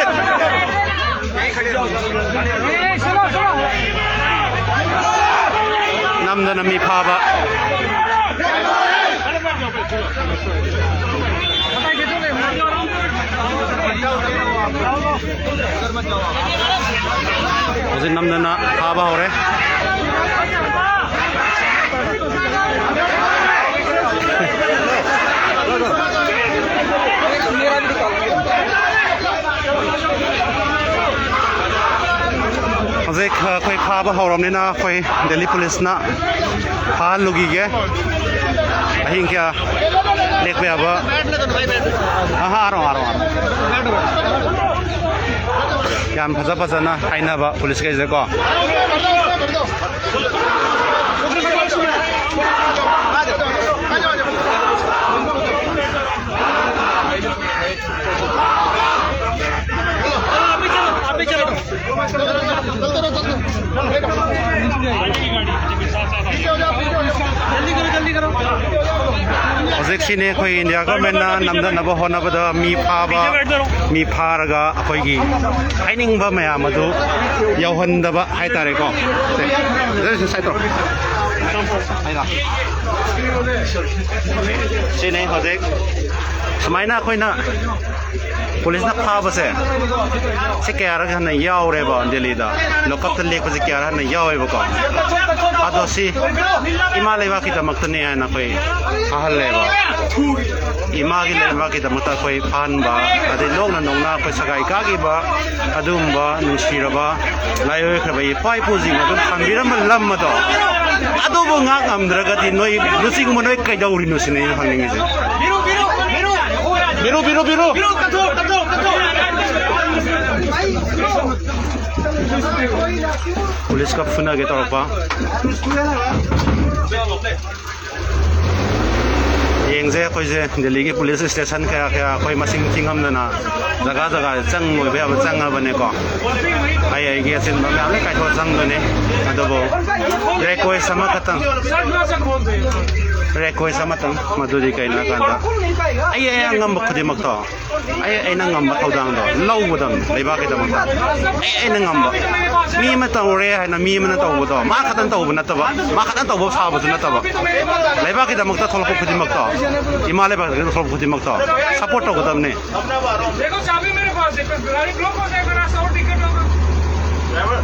ꯅꯝꯗꯅ ꯃꯤ ꯐꯥꯕ꯫ ꯍꯧꯖꯤꯛ ꯅꯝꯗꯅ ꯐꯥꯕ ꯍꯧꯔꯦ꯫ ꯍꯧꯖꯤꯛ ꯑꯩꯈꯣꯏ ꯐꯥꯕ ꯍꯧꯔꯕꯅꯤꯅ ꯑꯩꯈꯣꯏ ꯗꯦꯜꯂꯤ ꯄꯨꯂꯤꯁꯅ ꯐꯥꯍꯜꯂꯨꯈꯤꯒꯦ꯫ ꯑꯍꯤꯡ ꯀꯌꯥ ꯂꯦꯛꯄ ꯌꯥꯕ? ꯑꯍꯥ, ꯑꯥꯔꯣ, ꯑꯥꯔꯣ, ꯑꯥꯔꯣ꯫ ꯌꯥꯝ ꯐꯖ ꯐꯖꯅ ꯍꯥꯏꯅꯕ ꯄꯨꯂꯤꯁꯈꯩꯁꯦꯀꯣ꯫ ꯍꯧꯖꯤꯛꯁꯤꯅꯦ ꯑꯩꯈꯣꯏ ꯏꯟꯗꯤꯌꯥ ꯒꯣꯔꯃꯦꯟꯅ ꯅꯝꯊꯅꯕ ꯍꯣꯠꯅꯕꯗ ꯃꯤ ꯐꯥꯕ, ꯃꯤ ꯐꯥꯔꯒ ꯑꯩꯈꯣꯏꯒꯤ ꯍꯥꯏꯅꯤꯡꯕ ꯃꯌꯥꯝ ꯑꯗꯨ ꯌꯧꯍꯟꯗꯕ ꯍꯥꯏꯇꯥꯔꯦꯀꯣ꯫ ꯁꯦ, ꯁꯦ, ꯁꯦ, ꯁꯥꯏꯠ ꯇꯧꯔꯣ꯫ ꯁꯤꯅꯤ ꯍꯧꯖꯤꯛ ꯁꯨꯃꯥꯏꯅ ꯑꯩꯈꯣꯏꯅ ꯄꯨꯂꯤꯁꯅ ꯐꯥꯕꯁꯦ ꯁꯤ ꯀꯌꯥꯔꯛ ꯍꯟꯅ ꯌꯥꯎꯔꯦꯕ ꯗꯦꯜꯂꯤꯗ꯫ ꯂꯣꯀꯞꯇ ꯂꯦꯛꯄꯁꯦ ꯀꯌꯥꯔꯛ ꯍꯟꯅ ꯌꯥꯎꯋꯦꯕꯀꯣ꯫ ꯑꯗꯣ ꯁꯤ ꯏꯃꯥ ꯂꯩꯕꯥꯛꯀꯤꯗꯃꯛꯇꯅꯦ ꯍꯥꯏꯅ ꯑꯩꯈꯣꯏ ꯐꯥꯍꯜꯂꯦꯕ꯫ ꯏꯃꯥꯒꯤ ꯂꯩꯕꯥꯛꯀꯤꯗꯃꯛꯇ ꯑꯩꯈꯣꯏ ꯐꯥꯍꯟꯕ, ꯑꯗꯩ ꯅꯣꯛꯅ ꯅꯣꯛꯅ ꯑꯩꯈꯣꯏ ꯁꯒꯥꯏ ꯀꯥꯈꯤꯕ ꯑꯗꯨꯒꯨꯝꯕ ꯅꯨꯡꯁꯤꯔꯕ ꯂꯥꯏꯑꯣꯏꯈ꯭ꯔꯕ ꯏꯄꯥ ꯏꯄꯨꯁꯤꯡ ꯑꯗꯨ ꯊꯝꯕꯤꯔꯝꯕ ꯂꯝ ꯑꯗꯣ, ꯑꯗꯨꯕꯨ ꯉꯥꯛ ꯉꯝꯗ꯭ꯔꯒꯗꯤ ꯅꯣꯏ ꯂꯨꯆꯤꯡꯕ ꯅꯣꯏ ꯀꯩꯗꯧꯔꯤꯅꯣ ꯁꯤꯅꯦ ꯑꯩꯅ ꯍꯪꯅꯤꯡꯉꯤꯁꯦ꯫ ꯕꯤꯔꯨ, ꯕꯤꯔꯨ, ꯕꯤꯔꯨ꯫ ꯄꯨꯂꯤꯁꯀ ꯐꯨꯅꯒꯦ ꯇꯧꯔꯛꯄ꯫ ꯌꯦꯡꯁꯦ ꯑꯩꯈꯣꯏꯁꯦ ꯗꯦꯜꯂꯤꯒꯤ ꯄꯨꯂꯤꯁ ꯏꯁꯇꯦꯁꯟ ꯀꯌꯥ ꯀꯌꯥ ꯑꯩꯈꯣꯏ ꯃꯁꯤꯡ ꯊꯤꯉꯝꯗꯅ ꯖꯒꯥ ꯖꯒꯥꯗ ꯆꯪ ꯑꯣꯏꯕ ꯌꯥꯕ ꯆꯪꯉꯕꯅꯦꯀꯣ꯫ ꯑꯩ ꯑꯩꯒꯤ ꯑꯆꯤꯟꯕ ꯃꯌꯥꯝ ꯂꯣꯏ ꯀꯥꯏꯊꯣꯛꯑ ꯆꯪꯗꯣꯏꯅꯦ꯫ ꯑꯗꯨꯕꯨ ꯔꯤꯀ꯭ꯋꯦꯁ ꯑꯃꯈꯛꯇꯪ, ꯔꯤꯀ꯭ꯋꯦꯁ ꯑꯃꯇꯪ, ꯃꯗꯨꯗꯤ ꯀꯩꯅꯣ ꯍꯥꯏ ꯀꯥꯟꯗ ꯑꯩ ꯑꯩ ꯑꯉꯝꯕ ꯈꯨꯗꯤꯡꯃꯛꯇꯣ, ꯑꯩ ꯑꯩꯅ ꯉꯝꯕ ꯊꯧꯗꯥꯡꯗꯣ ꯂꯧꯒꯗꯕꯅꯤ ꯂꯩꯕꯥꯛꯀꯤꯗꯃꯛꯇ꯫ ꯑꯩ ꯑꯩꯅ ꯉꯝꯕ, ꯃꯤ ꯑꯃ ꯇꯧꯔꯦ ꯍꯥꯏꯅ ꯃꯤ ꯑꯃꯅ ꯇꯧꯕꯗꯣ ꯃꯥ ꯈꯛꯇꯪ ꯇꯧꯕ ꯅꯠꯇꯕ, ꯃꯥ ꯈꯛꯇꯪ ꯇꯧꯕ ꯁꯥꯕꯁꯨ ꯅꯠꯇꯕ, ꯂꯩꯕꯥꯛꯀꯤꯗꯃꯛꯇ ꯊꯣꯛꯂꯛꯄ ꯈꯨꯗꯤꯡꯃꯛꯇꯣ, ꯏꯃꯥ ꯂꯩꯕꯥꯛꯀꯤꯗꯃꯛꯇ ꯊꯣꯛꯂꯛꯄ ꯈꯨꯗꯤꯡꯃꯛꯇꯣ ꯁꯞꯄꯣꯔꯠ ꯇꯧꯒꯗꯕꯅꯤ꯫ देखो, चाबी मेरे पास है, गाड़ी ब्लॉक हो जाएगा, रास्ता और दिक्कत होगा। ड्राइवर,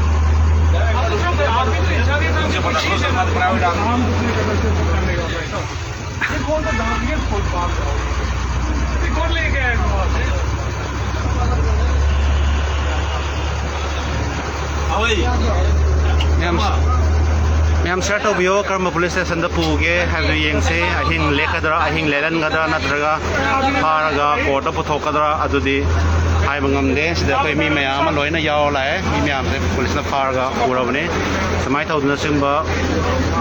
आप भी तो इंसान ही था, कोई चीज़ है ना। ये कौन सा दाम, ये फुल पास है? ये कौन लेके आएगा वहाँ से? ꯃꯌꯥꯝ, ꯃꯌꯥꯝ ꯁꯤꯌꯔ ꯇꯧꯕꯤꯌꯣ꯫ ꯀꯔꯝꯕ ꯄꯨꯂꯤꯁ ꯁ꯭ꯇꯦꯁꯟꯗ ꯄꯨꯒꯦ ꯍꯥꯏꯕꯗꯨ ꯌꯦꯡꯁꯦ꯫ ꯑꯍꯤꯡ ꯂꯦꯛꯀꯗ꯭ꯔꯥ, ꯑꯍꯤꯡ ꯂꯦꯜꯍꯟꯒꯗ꯭ꯔꯥ, ꯅꯠꯇ꯭ꯔꯒ ꯐꯥꯔꯒ ꯀꯣꯔꯠꯇ ꯄꯨꯊꯣꯛꯀꯗ꯭ꯔꯥ? ꯑꯗꯨꯗꯤ ꯍꯥꯏꯕ ꯉꯝꯗꯦ꯫ ꯁꯤꯗ ꯑꯩꯈꯣꯏ ꯃꯤ ꯃꯌꯥꯝ ꯑꯃ ꯂꯣꯏꯅ ꯌꯥꯎꯔ ꯂꯥꯛꯑꯦ꯫ ꯃꯤ ꯃꯌꯥꯝꯁꯦ ꯄꯨꯂꯤꯁꯅ ꯐꯥꯔꯒ ꯄꯨꯔꯕꯅꯤ꯫ ꯁꯨꯃꯥꯏꯅ ꯇꯧꯗꯅ ꯁꯤꯒꯨꯝꯕ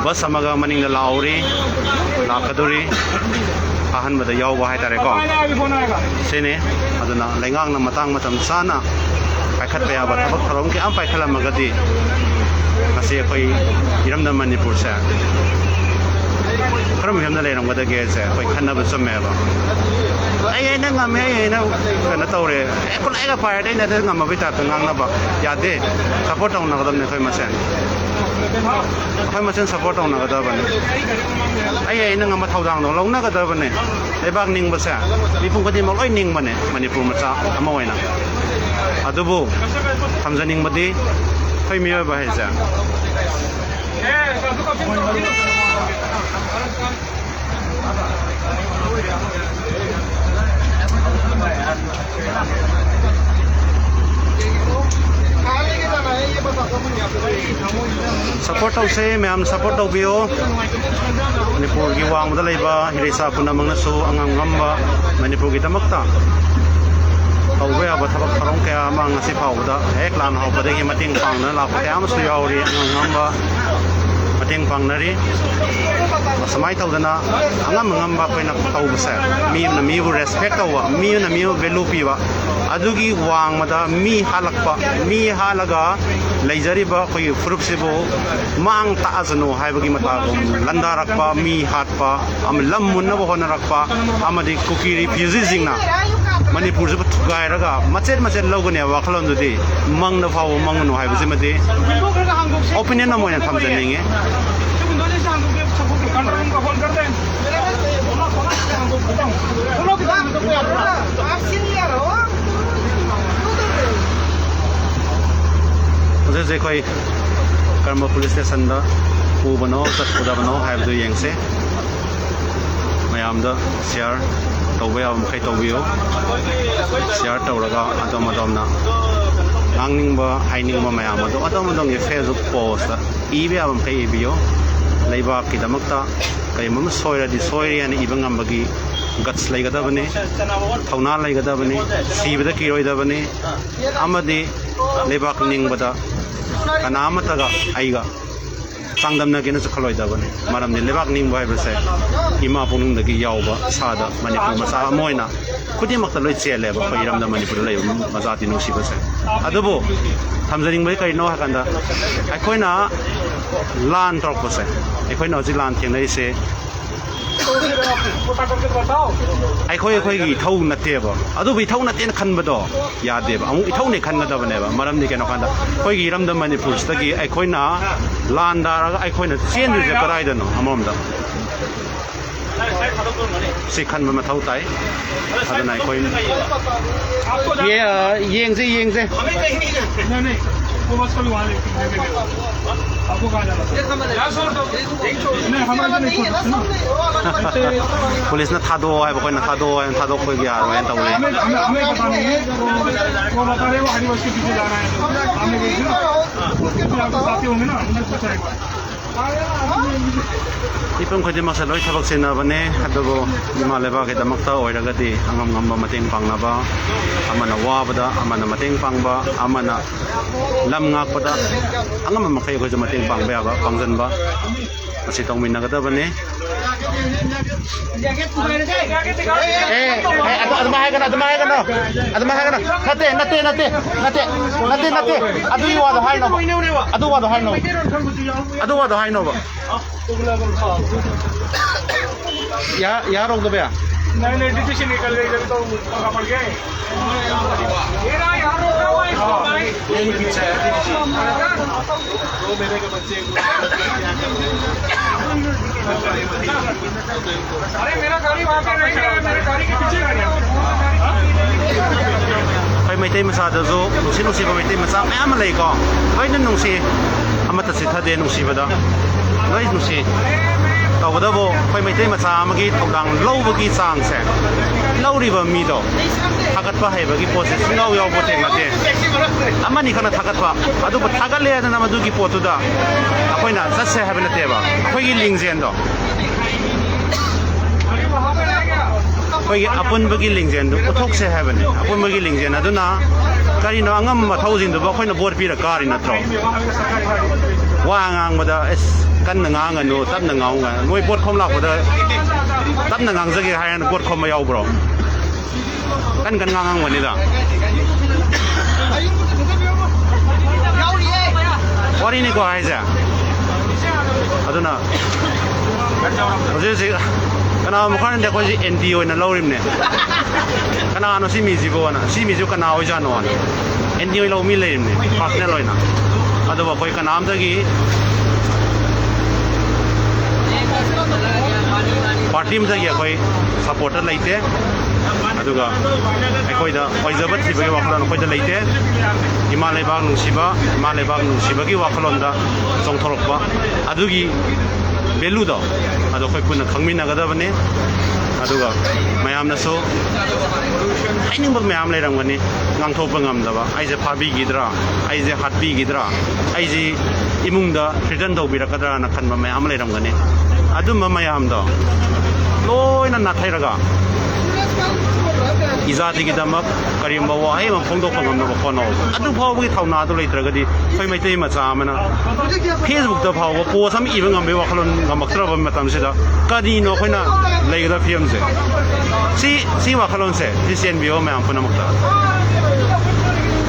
ꯕꯁ ꯑꯃꯒ ꯃꯅꯤꯡꯗ ꯂꯥꯛꯍꯧꯔꯤ, ꯂꯥꯛꯀꯗꯧꯔꯤ꯫ ꯑꯍꯥꯟꯕꯗ ꯌꯥꯎꯕ ꯍꯥꯏꯇꯥꯔꯦꯀꯣ꯫ ꯁꯤꯅꯤ꯫ ꯑꯗꯨꯅ ꯂꯩꯉꯥꯛꯅ ꯃꯇꯥꯡ ꯃꯇꯝ ꯆꯥꯅ ꯄꯥꯏꯈꯠꯄ ꯌꯥꯕ ꯊꯕꯛ ꯊꯧꯔꯝ ꯀꯌꯥ ꯑꯃ ꯄꯥꯏꯈꯠꯂꯝꯃꯒꯗꯤ ꯉꯁꯤ ꯑꯩꯈꯣꯏ ꯏꯔꯝꯗꯝ ꯃꯅꯤꯄꯨꯔꯁꯦ ꯀꯔꯝꯕ ꯐꯤꯕꯝꯗ ꯂꯩꯔꯝꯒꯗꯒꯦꯁꯦ ꯑꯩꯈꯣꯏ ꯈꯟꯅꯕ ꯆꯨꯝꯃꯦꯕ꯫ "ꯑꯩ ꯑꯩꯅ ꯉꯝꯃꯦ, ꯑꯩ ꯑꯩꯅ ꯀꯩꯅꯣ ꯇꯧꯔꯦ, ꯑꯦ, ꯈꯨꯠꯂꯥꯏꯒ ꯄꯥꯏꯔꯗꯤ ꯑꯩꯅ ꯑꯗꯨ ꯉꯝꯃꯕꯩ ꯇꯥꯏꯞꯇ ꯉꯥꯡꯅꯕ ꯌꯥꯗꯦ꯫ ꯁꯞꯄꯣꯔꯠ ꯇꯧꯅꯒꯗꯕꯅꯤ ꯑꯩꯈꯣꯏ ꯃꯁꯦꯟ꯫ ꯑꯩꯈꯣꯏ ꯃꯁꯦꯟ ꯁꯞꯄꯣꯔꯠ ꯇꯧꯅꯒꯗꯕꯅꯤ꯫ ꯑꯩ ꯑꯩꯅ ꯉꯝꯕ ꯊꯧꯗꯥꯡꯗꯣ ꯂꯧꯅꯒꯗꯕꯅꯤ꯫ ꯂꯩꯕꯥꯛ ꯅꯤꯡꯕꯁꯦ ꯃꯤꯄꯨꯝ ꯈꯨꯗꯤꯡꯃꯛ ꯂꯣꯏ ꯅꯤꯡꯕꯅꯦ ꯃꯅꯤꯄꯨꯔ ꯃꯆꯥ ꯑꯃ ꯑꯣꯏꯅ꯫ ꯑꯗꯨꯕꯨ ꯊꯝꯖꯅꯤꯡꯕꯗꯤ ꯑꯩꯈꯣꯏ ꯃꯤꯑꯣꯏꯕ ꯍꯥꯏꯁꯦ ꯁꯞꯄꯣꯔꯠ ꯇꯧꯁꯦ ꯃꯌꯥꯝ, ꯁꯞꯄꯣꯔꯠ ꯇꯧꯕꯤꯌꯣ꯫ ꯃꯅꯤꯄꯨꯔꯒꯤ ꯋꯥꯡꯃꯗ ꯂꯩꯕ ꯏꯔꯩꯆꯥ ꯄꯨꯝꯅꯃꯛꯅꯁꯨ ꯑꯉꯝ ꯉꯝꯕ ꯃꯅꯤꯄꯨꯔꯒꯤꯗꯃꯛꯇ ꯇꯧꯕ ꯌꯥꯕ ꯊꯕꯛ ꯊꯧꯔꯝ ꯀꯌꯥ ꯑꯃ ꯉꯁꯤ ꯐꯥꯎꯕꯗ ꯍꯦꯛ ꯂꯥꯟ ꯍꯧꯕꯗꯒꯤ ꯃꯇꯦꯡ ꯄꯥꯡꯗꯨꯅ ꯂꯥꯛꯄ ꯀꯌꯥ ꯑꯃꯁꯨ ꯌꯥꯎꯔꯤ꯫ ꯑꯉꯝ ꯑꯉꯝꯕ ꯃꯇꯦꯡ ꯄꯥꯡꯅꯔꯤ꯫ ꯑꯁꯨꯃꯥꯏꯅ ꯇꯧꯗꯅ ꯑꯉꯝ ꯑꯉꯝꯕ ꯑꯩꯈꯣꯏꯅ ꯇꯧꯕꯁꯦ, ꯃꯤ ꯑꯃꯅ ꯃꯤꯕꯨ ꯔꯦꯁꯄꯦꯛ ꯇꯧꯕ, ꯃꯤ ꯑꯃꯅ ꯃꯤꯕꯨ ꯚꯦꯂꯨ ꯄꯤꯕ, ꯑꯗꯨꯒꯤ ꯋꯥꯡꯃꯗ ꯃꯤ ꯍꯥꯠꯂꯛꯄ, ꯃꯤ ꯍꯥꯠꯂꯒ ꯂꯩꯖꯔꯤꯕ ꯑꯩꯈꯣꯏꯒꯤ ꯐꯨꯔꯨꯞꯁꯤꯕꯨ ꯃꯥꯡ ꯇꯥꯛꯑꯁꯅꯨ ꯍꯥꯏꯕꯒꯤ ꯃꯇꯥꯒꯨꯝ ꯂꯟꯗꯥꯔꯛꯄ, ꯃꯤ ꯍꯥꯠꯄ, ꯑꯃ ꯂꯝ ꯃꯨꯟꯅꯕ ꯍꯣꯠꯅꯔꯛꯄ, ꯑꯃꯗꯤ ꯀꯨꯀꯤ ꯔꯤꯐ꯭ꯌꯨꯖꯤꯁꯤꯡꯅ ꯃꯅꯤꯄꯨꯔꯁꯤꯕꯨ ꯊꯨꯒꯥꯏꯔꯒ ꯃꯆꯦꯠ ꯃꯆꯦꯠ ꯂꯧꯒꯅꯤ ꯍꯥꯏꯕ ꯋꯥꯈꯜꯂꯣꯟꯗꯨꯗꯤ ꯃꯪꯗ ꯐꯥꯎꯕ ꯃꯪꯒꯅꯨ ꯍꯥꯏꯕꯁꯤꯃꯗꯤ ꯑꯣꯄꯤꯅꯤꯌꯟ ꯑꯃ ꯑꯣꯏꯅ ꯊꯝꯖꯅꯤꯡꯉꯤ꯫ ꯍꯧꯖꯤꯛ ꯍꯧꯖꯤꯛ ꯑꯩꯈꯣꯏ ꯀꯔꯝꯕ ꯄꯨꯂꯤꯁ ꯁ꯭ꯇꯦꯁꯟꯗ ꯄꯨꯕꯅꯣ, ꯆꯠꯀꯗꯕꯅꯣ ꯍꯥꯏꯕꯗꯨ ꯌꯦꯡꯁꯦ꯫ ꯃꯌꯥꯝꯗ ꯁꯤꯌꯥꯔ ꯇꯧꯕ ꯌꯥꯕ ꯃꯈꯩ ꯇꯧꯕꯤꯌꯨ꯫ ꯁꯤꯌꯥꯔ ꯇꯧꯔꯒ ꯑꯗꯣꯝ ꯑꯗꯣꯝꯅ ꯉꯥꯡꯅꯤꯡꯕ, ꯍꯥꯏꯅꯤꯡꯕ ꯃꯌꯥꯝ ꯑꯗꯨ ꯑꯗꯣꯝ ꯑꯗꯣꯝꯒꯤ ꯐꯦꯁꯕꯨꯛ ꯄꯣꯁꯇ ꯏꯕ ꯌꯥꯕ ꯃꯈꯩ ꯏꯕꯤꯌꯨ꯫ ꯂꯩꯕꯥꯛꯀꯤꯗꯃꯛꯇ ꯀꯔꯤꯒꯨꯝꯕ ꯑꯃ ꯁꯣꯏꯔꯗꯤ ꯁꯣꯏꯔꯦ ꯍꯥꯏꯅ ꯏꯕ ꯉꯝꯕꯒꯤ ꯒꯠꯁ ꯂꯩꯒꯗꯕꯅꯤ, ꯊꯧꯅꯥ ꯂꯩꯒꯗꯕꯅꯤ, ꯁꯤꯕꯗ ꯀꯤꯔꯣꯏꯗꯕꯅꯤ, ꯑꯃꯗꯤ ꯂꯩꯕꯥꯛ ꯅꯤꯡꯕꯗ ꯀꯅꯥ ꯑꯃꯠꯇꯒ ꯑꯩꯒ ꯆꯥꯡꯗꯝꯅꯒꯦꯅꯁꯨ ꯈꯜꯂꯣꯏꯗꯕꯅꯤ꯫ ꯃꯔꯝꯗꯤ ꯂꯩꯕꯥꯛ ꯅꯤꯡꯕ ꯍꯥꯏꯕꯁꯦ ꯏꯃꯥ ꯄꯨꯛꯅꯨꯡꯗꯒꯤ ꯌꯥꯎꯕ ꯏꯁꯥꯗ ꯃꯅꯤꯄꯨꯔ ꯃꯆꯥ ꯑꯃ ꯑꯣꯏꯅ ꯈꯨꯗꯤꯡꯃꯛꯇ ꯂꯣꯏ ꯆꯦꯜꯂꯦꯕ, ꯑꯩꯈꯣꯏ ꯏꯔꯝꯗꯝ ꯃꯅꯤꯄꯨꯔꯗ ꯂꯩꯕ ꯃꯆꯥꯇꯤ ꯅꯨꯡꯁꯤꯕꯁꯦ꯫ ꯑꯗꯨꯕꯨ ꯊꯝꯖꯅꯤꯡꯕꯗꯤ ꯀꯔꯤꯅꯣ ꯍꯥꯏꯀꯥꯟꯗ, ꯑꯩꯈꯣꯏꯅ ꯂꯥꯟ ꯇꯧꯔꯛꯄꯁꯦ, ꯑꯩꯈꯣꯏꯅ ꯍꯧꯖꯤꯛ ꯂꯥꯟ ꯊꯦꯡꯅꯔꯤꯁꯦ, ꯑꯩꯈꯣꯏ ꯑꯩꯈꯣꯏꯒꯤ ꯏꯊꯧ ꯅꯠꯇꯦꯕ꯫ ꯑꯗꯨꯕꯨ ꯏꯊꯧ ꯅꯠꯇꯦꯅ ꯈꯟꯕꯗꯣ ꯌꯥꯗꯦꯕ꯫ ꯑꯃꯨꯛ ꯏꯊꯧꯅꯦ ꯈꯟꯒꯗꯕꯅꯦꯕ꯫ ꯃꯔꯝꯗꯤ ꯀꯩꯅꯣ ꯍꯥꯏꯀꯥꯟꯗ, ꯑꯩꯈꯣꯏꯒꯤ ꯏꯔꯝꯗꯝ ꯃꯅꯤꯄꯨꯔꯁꯤꯗꯒꯤ ꯑꯩꯈꯣꯏꯅ ꯂꯥꯟ ꯗꯥꯔꯒ ꯑꯩꯈꯣꯏꯅ ꯆꯦꯟꯗ꯭ꯔꯤꯁꯦ ꯀꯗꯥꯏꯗꯅꯣ? ꯑꯃꯔꯣꯝꯗ ꯁꯤ ꯈꯟꯕ ꯃꯊꯧ ꯇꯥꯏ꯫ ꯑꯗꯨꯅ ꯑꯩꯈꯣꯏ ꯌꯦ-, ꯑ, ꯌꯦꯡꯁꯦ, ꯌꯦꯡꯁꯦ꯫ नहीं, नहीं, वो बस कभी वहाँ लेके, लेके गए। आपको कहाँ जाना था? नहीं, हमारे को नहीं छोड़ना, है ना? पुलिस ने थादो है, कोई ना थादो है, थादो कोई भी आ रहा है, तो बोले। हमें, हमें, हमें पता नहीं है, वो, वो बता रहे, वो हरी बस के पीछे जा रहा है। हमने देखा, फिर आपके साथी होंगे ना, उनसे पूछा एक बार। ꯃꯤꯄꯨꯝ ꯈꯨꯗꯤꯡꯃꯛꯁꯦ ꯂꯣꯏ ꯊꯕꯛ ꯆꯤꯟꯅꯕꯅꯦ, ꯑꯗꯨꯕꯨ ꯏꯃꯥ ꯂꯩꯕꯥꯛꯀꯤꯗꯃꯛꯇ ꯑꯣꯏꯔꯒꯗꯤ ꯑꯉꯝ ꯉꯝꯕ ꯃꯇꯦꯡ ꯄꯥꯡꯅꯕ, ꯑꯃꯅ ꯋꯥꯕꯗ ꯑꯃꯅ ꯃꯇꯦꯡ ꯄꯥꯡꯕ, ꯑꯃꯅ ꯂꯝ ꯉꯥꯛꯄꯗ ꯑꯉꯝꯕ ꯃꯈꯩ ꯑꯩꯈꯣꯏꯁꯨ ꯃꯇꯦꯡ ꯄꯥꯡꯕ ꯌꯥꯕ, ꯄꯥꯡꯁꯤꯟꯕ, ꯃꯁꯤ ꯇꯧꯃꯤꯟꯅꯒꯗꯕꯅꯤ꯫ ꯑꯦ, ꯑꯦ, ꯑꯗꯨ, ꯑꯗꯨꯃꯥꯏ ꯍꯥꯏꯒꯅꯨ, ꯑꯗꯨꯃꯥꯏ ꯍꯥꯏꯒꯅꯨ, ꯑꯗꯨꯃꯥꯏ ꯍꯥꯏꯒꯅꯨ꯫ ꯅꯠꯇꯦ, ꯅꯠꯇꯦ, ꯅꯠꯇꯦ, ꯅꯠꯇꯦ, ꯅꯠꯇꯦ, ꯅꯠꯇꯦ, ꯑꯗꯨꯒꯤ ꯋꯥꯗꯣ ꯍꯥꯏꯅꯣꯕ, ꯑꯗꯨ ꯋꯥꯗꯣ ꯍꯥꯏꯅꯣꯕ, ꯑꯗꯨ ꯋꯥꯗꯣ ꯍꯥꯏꯅꯣꯕ꯫ ꯌꯥ-, ꯌꯥꯔꯧꯗꯕ ꯌꯥ? नहीं, नहीं, डीटी से निकल गई, जब तो पकड़ गए। मेरा यहाँ रोका हुआ है इसको, भाई। अरे, मेरा गाड़ी वहाँ पे रह गया है, मेरे गाड़ी के पीछे गाड़ी है। ꯑꯩꯈꯣꯏ ꯃꯩꯇꯩ ꯃꯆꯥꯗꯁꯨ ꯅꯨꯡꯁꯤ ꯅꯨꯡꯁꯤꯕ ꯃꯩꯇꯩ ꯃꯆꯥ ꯃꯌꯥꯝ ꯑꯃ ꯂꯩꯀꯣ, ꯂꯣꯏꯅ ꯅꯨꯡꯁꯤ, ꯑꯃꯠꯇ ꯆꯤꯠꯊꯗꯦ ꯅꯨꯡꯁꯤꯕꯗ, ꯂꯣꯏ ꯅꯨꯡꯁꯤ꯫ ꯇꯧꯕꯇꯕꯨ ꯑꯩꯈꯣꯏ ꯃꯩꯇꯩ ꯃꯆꯥ ꯑꯃꯒꯤ ꯊꯧꯗꯥꯡ ꯂꯧꯕꯒꯤ ꯆꯥꯡꯁꯦ, ꯂꯧꯔꯤꯕ ꯃꯤꯗꯣ ꯊꯥꯒꯠꯄ ꯍꯩꯕꯒꯤ ꯄꯣꯠꯁꯦ ꯁꯨꯡꯌꯥꯎ ꯌꯥꯎꯕ ꯊꯦꯡꯅꯗꯦ꯫ ꯑꯃꯅꯤ ꯈꯛꯅ ꯊꯥꯒꯠꯄ, ꯑꯗꯨꯕꯨ ꯊꯥꯒꯠꯂꯦ ꯍꯥꯏꯗꯅ ꯃꯗꯨꯒꯤ ꯄꯣꯠꯇꯨꯗ ꯑꯩꯈꯣꯏꯅ ꯆꯠꯁꯦ ꯍꯥꯏꯕ ꯅꯠꯇꯦꯕ꯫ ꯑꯩꯈꯣꯏꯒꯤ ꯂꯤꯡꯖꯦꯜꯗꯣ, ꯑꯩꯈꯣꯏꯒꯤ ꯑꯄꯨꯟꯕꯒꯤ ꯂꯤꯡꯖꯦꯜꯗꯨ ꯎꯠꯊꯣꯛꯁꯦ ꯍꯥꯏꯕꯅꯤ꯫ ꯑꯄꯨꯟꯕꯒꯤ ꯂꯤꯡꯖꯦꯜ ꯑꯗꯨꯅ ꯀꯔꯤꯅꯣ? ꯑꯉꯝꯕ ꯃꯊꯧꯁꯤꯡꯗꯨꯕꯨ ꯑꯩꯈꯣꯏꯅ ꯚꯣꯠ ꯄꯤꯔ ꯀꯥꯔꯤ ꯅꯠꯇ꯭ꯔꯣ? ꯋꯥ ꯉꯥꯡꯕꯗ ꯑꯁ ꯀꯟꯅ ꯉꯥꯡꯒꯅꯨ, ꯇꯞꯅ ꯉꯥꯡꯉꯨ ꯀꯥꯏꯅ꯫ ꯃꯣꯏ ꯚꯣꯠ ꯈꯣꯝ ꯂꯥꯛꯄꯗ ꯇꯞꯅ ꯉꯥꯡꯖꯒꯦ ꯍꯥꯏꯅ ꯚꯣꯠ ꯈꯣꯝꯕ ꯌꯥꯎꯕ꯭ꯔꯣ? ꯀꯟ ꯀꯟ ꯉꯥꯡꯉꯝꯒꯅꯤꯗ꯫ ꯋꯥꯔꯤꯅꯤꯀꯣ ꯍꯥꯏꯁꯦ꯫ ꯑꯗꯨꯅ ꯍꯧꯖꯤꯛ ꯍꯧꯖꯤꯛ ꯀꯅꯥꯒꯨꯝꯕ ꯈꯔꯅꯗꯤ ꯑꯩꯈꯣꯏꯁꯦ ꯑꯦꯟꯇꯤ ꯑꯣꯏꯅ ꯂꯧꯔꯤꯕꯅꯦ꯫ ꯀꯅꯥꯅꯣ ꯁꯤ ꯃꯤꯁꯤꯕꯨꯅ? ꯁꯤ ꯃꯤꯁꯤꯕꯨ ꯀꯅꯥ ꯑꯣꯏꯖꯥꯠꯅꯣꯅ ꯑꯦꯟꯇꯤ ꯑꯣꯏꯅ ꯂꯧꯕ ꯃꯤ ꯂꯩꯔꯤꯕꯅꯤ, ꯄꯥꯔꯁꯅꯦꯜ ꯑꯣꯏꯅ꯫ ꯑꯗꯨꯕꯨ ꯑꯩꯈꯣꯏ ꯀꯅꯥꯝꯇꯒꯤ ꯄꯥꯔꯇꯤ ꯑꯃꯗꯒꯤ ꯑꯩꯈꯣꯏ ꯁꯄꯣꯔꯇꯔ ꯂꯩꯇꯦ꯫ ꯑꯗꯨꯒ ꯑꯩꯈꯣꯏꯗ ꯑꯣꯏꯖꯕ ꯊꯤꯕꯒꯤ ꯋꯥꯈꯜꯂꯣꯟ ꯑꯩꯈꯣꯏꯗ ꯂꯩꯇꯦ꯫ ꯏꯃꯥ ꯂꯩꯕꯥꯛ ꯅꯨꯡꯁꯤꯕ, ꯏꯃꯥ ꯂꯩꯕꯥꯛ ꯅꯨꯡꯁꯤꯕꯒꯤ ꯋꯥꯈꯜꯂꯣꯟꯗ ꯆꯣꯡꯊꯣꯔꯛꯄ ꯑꯗꯨꯒꯤ ꯚꯦꯂꯨꯗꯣ, ꯑꯗꯣ ꯑꯩꯈꯣꯏ ꯄꯨꯟꯅ ꯈꯪꯃꯤꯟꯅꯒꯗꯕꯅꯤ꯫ ꯑꯗꯨꯒ ꯃꯌꯥꯝꯅꯁꯨ ꯍꯥꯏꯅꯤꯡꯕ ꯃꯌꯥꯝ ꯂꯩꯔꯝꯒꯅꯤ, ꯉꯥꯡꯊꯣꯛꯄ ꯉꯝꯗꯕ꯫ ꯑꯩꯁꯦ ꯐꯥꯕꯤꯈꯤꯗ꯭ꯔꯥ, ꯑꯩꯁꯦ ꯍꯥꯠꯄꯤꯈꯤꯗ꯭ꯔꯥ, ꯑꯩꯁꯤ ꯏꯃꯨꯡꯗ ꯊ꯭ꯔꯦꯇꯟ ꯇꯧꯕꯤꯔꯛꯀꯗ꯭ꯔꯥꯅ ꯈꯟꯕ ꯃꯌꯥꯝ ꯑꯃ ꯂꯩꯔꯝꯒꯅꯤ꯫ ꯑꯗꯨꯝꯕ ꯃꯌꯥꯝꯗꯣ ꯂꯣꯏꯅ ꯅꯥꯊꯩꯔꯒ ꯏꯖꯥꯇꯤꯒꯤꯗꯃꯛ ꯀꯔꯤꯒꯨꯝꯕ ꯋꯥꯍꯩ ꯑꯃ ꯐꯣꯡꯗꯣꯛꯄ ꯉꯝꯅꯕ ꯍꯣꯠꯅꯧ꯫ ꯑꯗꯨ ꯐꯥꯎꯕꯒꯤ ꯊꯧꯅꯥꯗꯨ ꯂꯩꯇ꯭ꯔꯒꯗꯤ ꯑꯩꯈꯣꯏ ꯃꯩꯇꯩ ꯃꯆꯥ ꯑꯃꯅ ꯐꯦꯁꯕꯨꯛꯇ ꯐꯥꯎꯕ ꯄꯣꯁ ꯑꯃ ꯏꯕ ꯉꯝꯕꯒꯤ ꯋꯥꯈꯜꯂꯣꯟ ꯉꯝꯃꯛꯇ꯭ꯔꯕ ꯃꯇꯝꯁꯤꯗ ꯀꯔꯤꯅꯣ ꯑꯩꯈꯣꯏꯅ ꯂꯩꯒꯗꯕ ꯐꯤꯕꯝꯁꯦ? ꯁꯤ, ꯁꯤ ꯋꯥꯈꯜꯂꯣꯟꯁꯦ ꯁꯤ ꯆꯦꯟꯕꯤꯌꯣ ꯃꯌꯥꯝ ꯄꯨꯝꯅꯃꯛꯇ꯫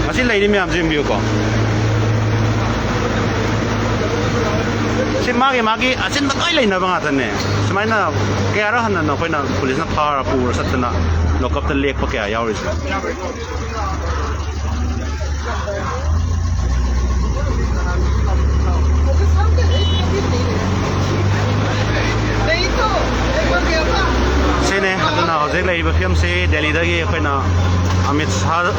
ꯉꯁꯤ ꯂꯩꯔꯤ ꯃꯌꯥꯝꯁꯦ ꯌꯦꯡꯕꯤꯌꯨꯀꯣ꯫ ꯁꯤ ꯃꯥꯒꯤ ꯃꯥꯒꯤ ꯑꯆꯤꯟꯕ ꯂꯣꯏ ꯂꯩꯅꯕ ꯉꯥꯛꯇꯅꯦ꯫ ꯁꯨꯃꯥꯏꯅ ꯀꯌꯥꯔꯛ ꯍꯟꯅ ꯑꯩꯈꯣꯏꯅ ꯄꯨꯂꯤꯁꯅ ꯐꯥꯔ ꯄꯨꯔ ꯆꯠꯇꯅ ꯂꯣꯀꯞꯇ ꯂꯦꯛꯄ ꯀꯌꯥ ꯌꯥꯎꯔꯤꯁꯦ꯫ ꯁꯤꯅꯦ꯫ ꯑꯗꯨꯅ ꯍꯧꯖꯤꯛ ꯂꯩꯔꯤꯕ ꯐꯤꯕꯝꯁꯤ ꯗꯦꯜꯂꯤꯗꯒꯤ ꯑꯩꯈꯣꯏꯅ ꯑꯃꯤꯠ ꯁꯥꯍ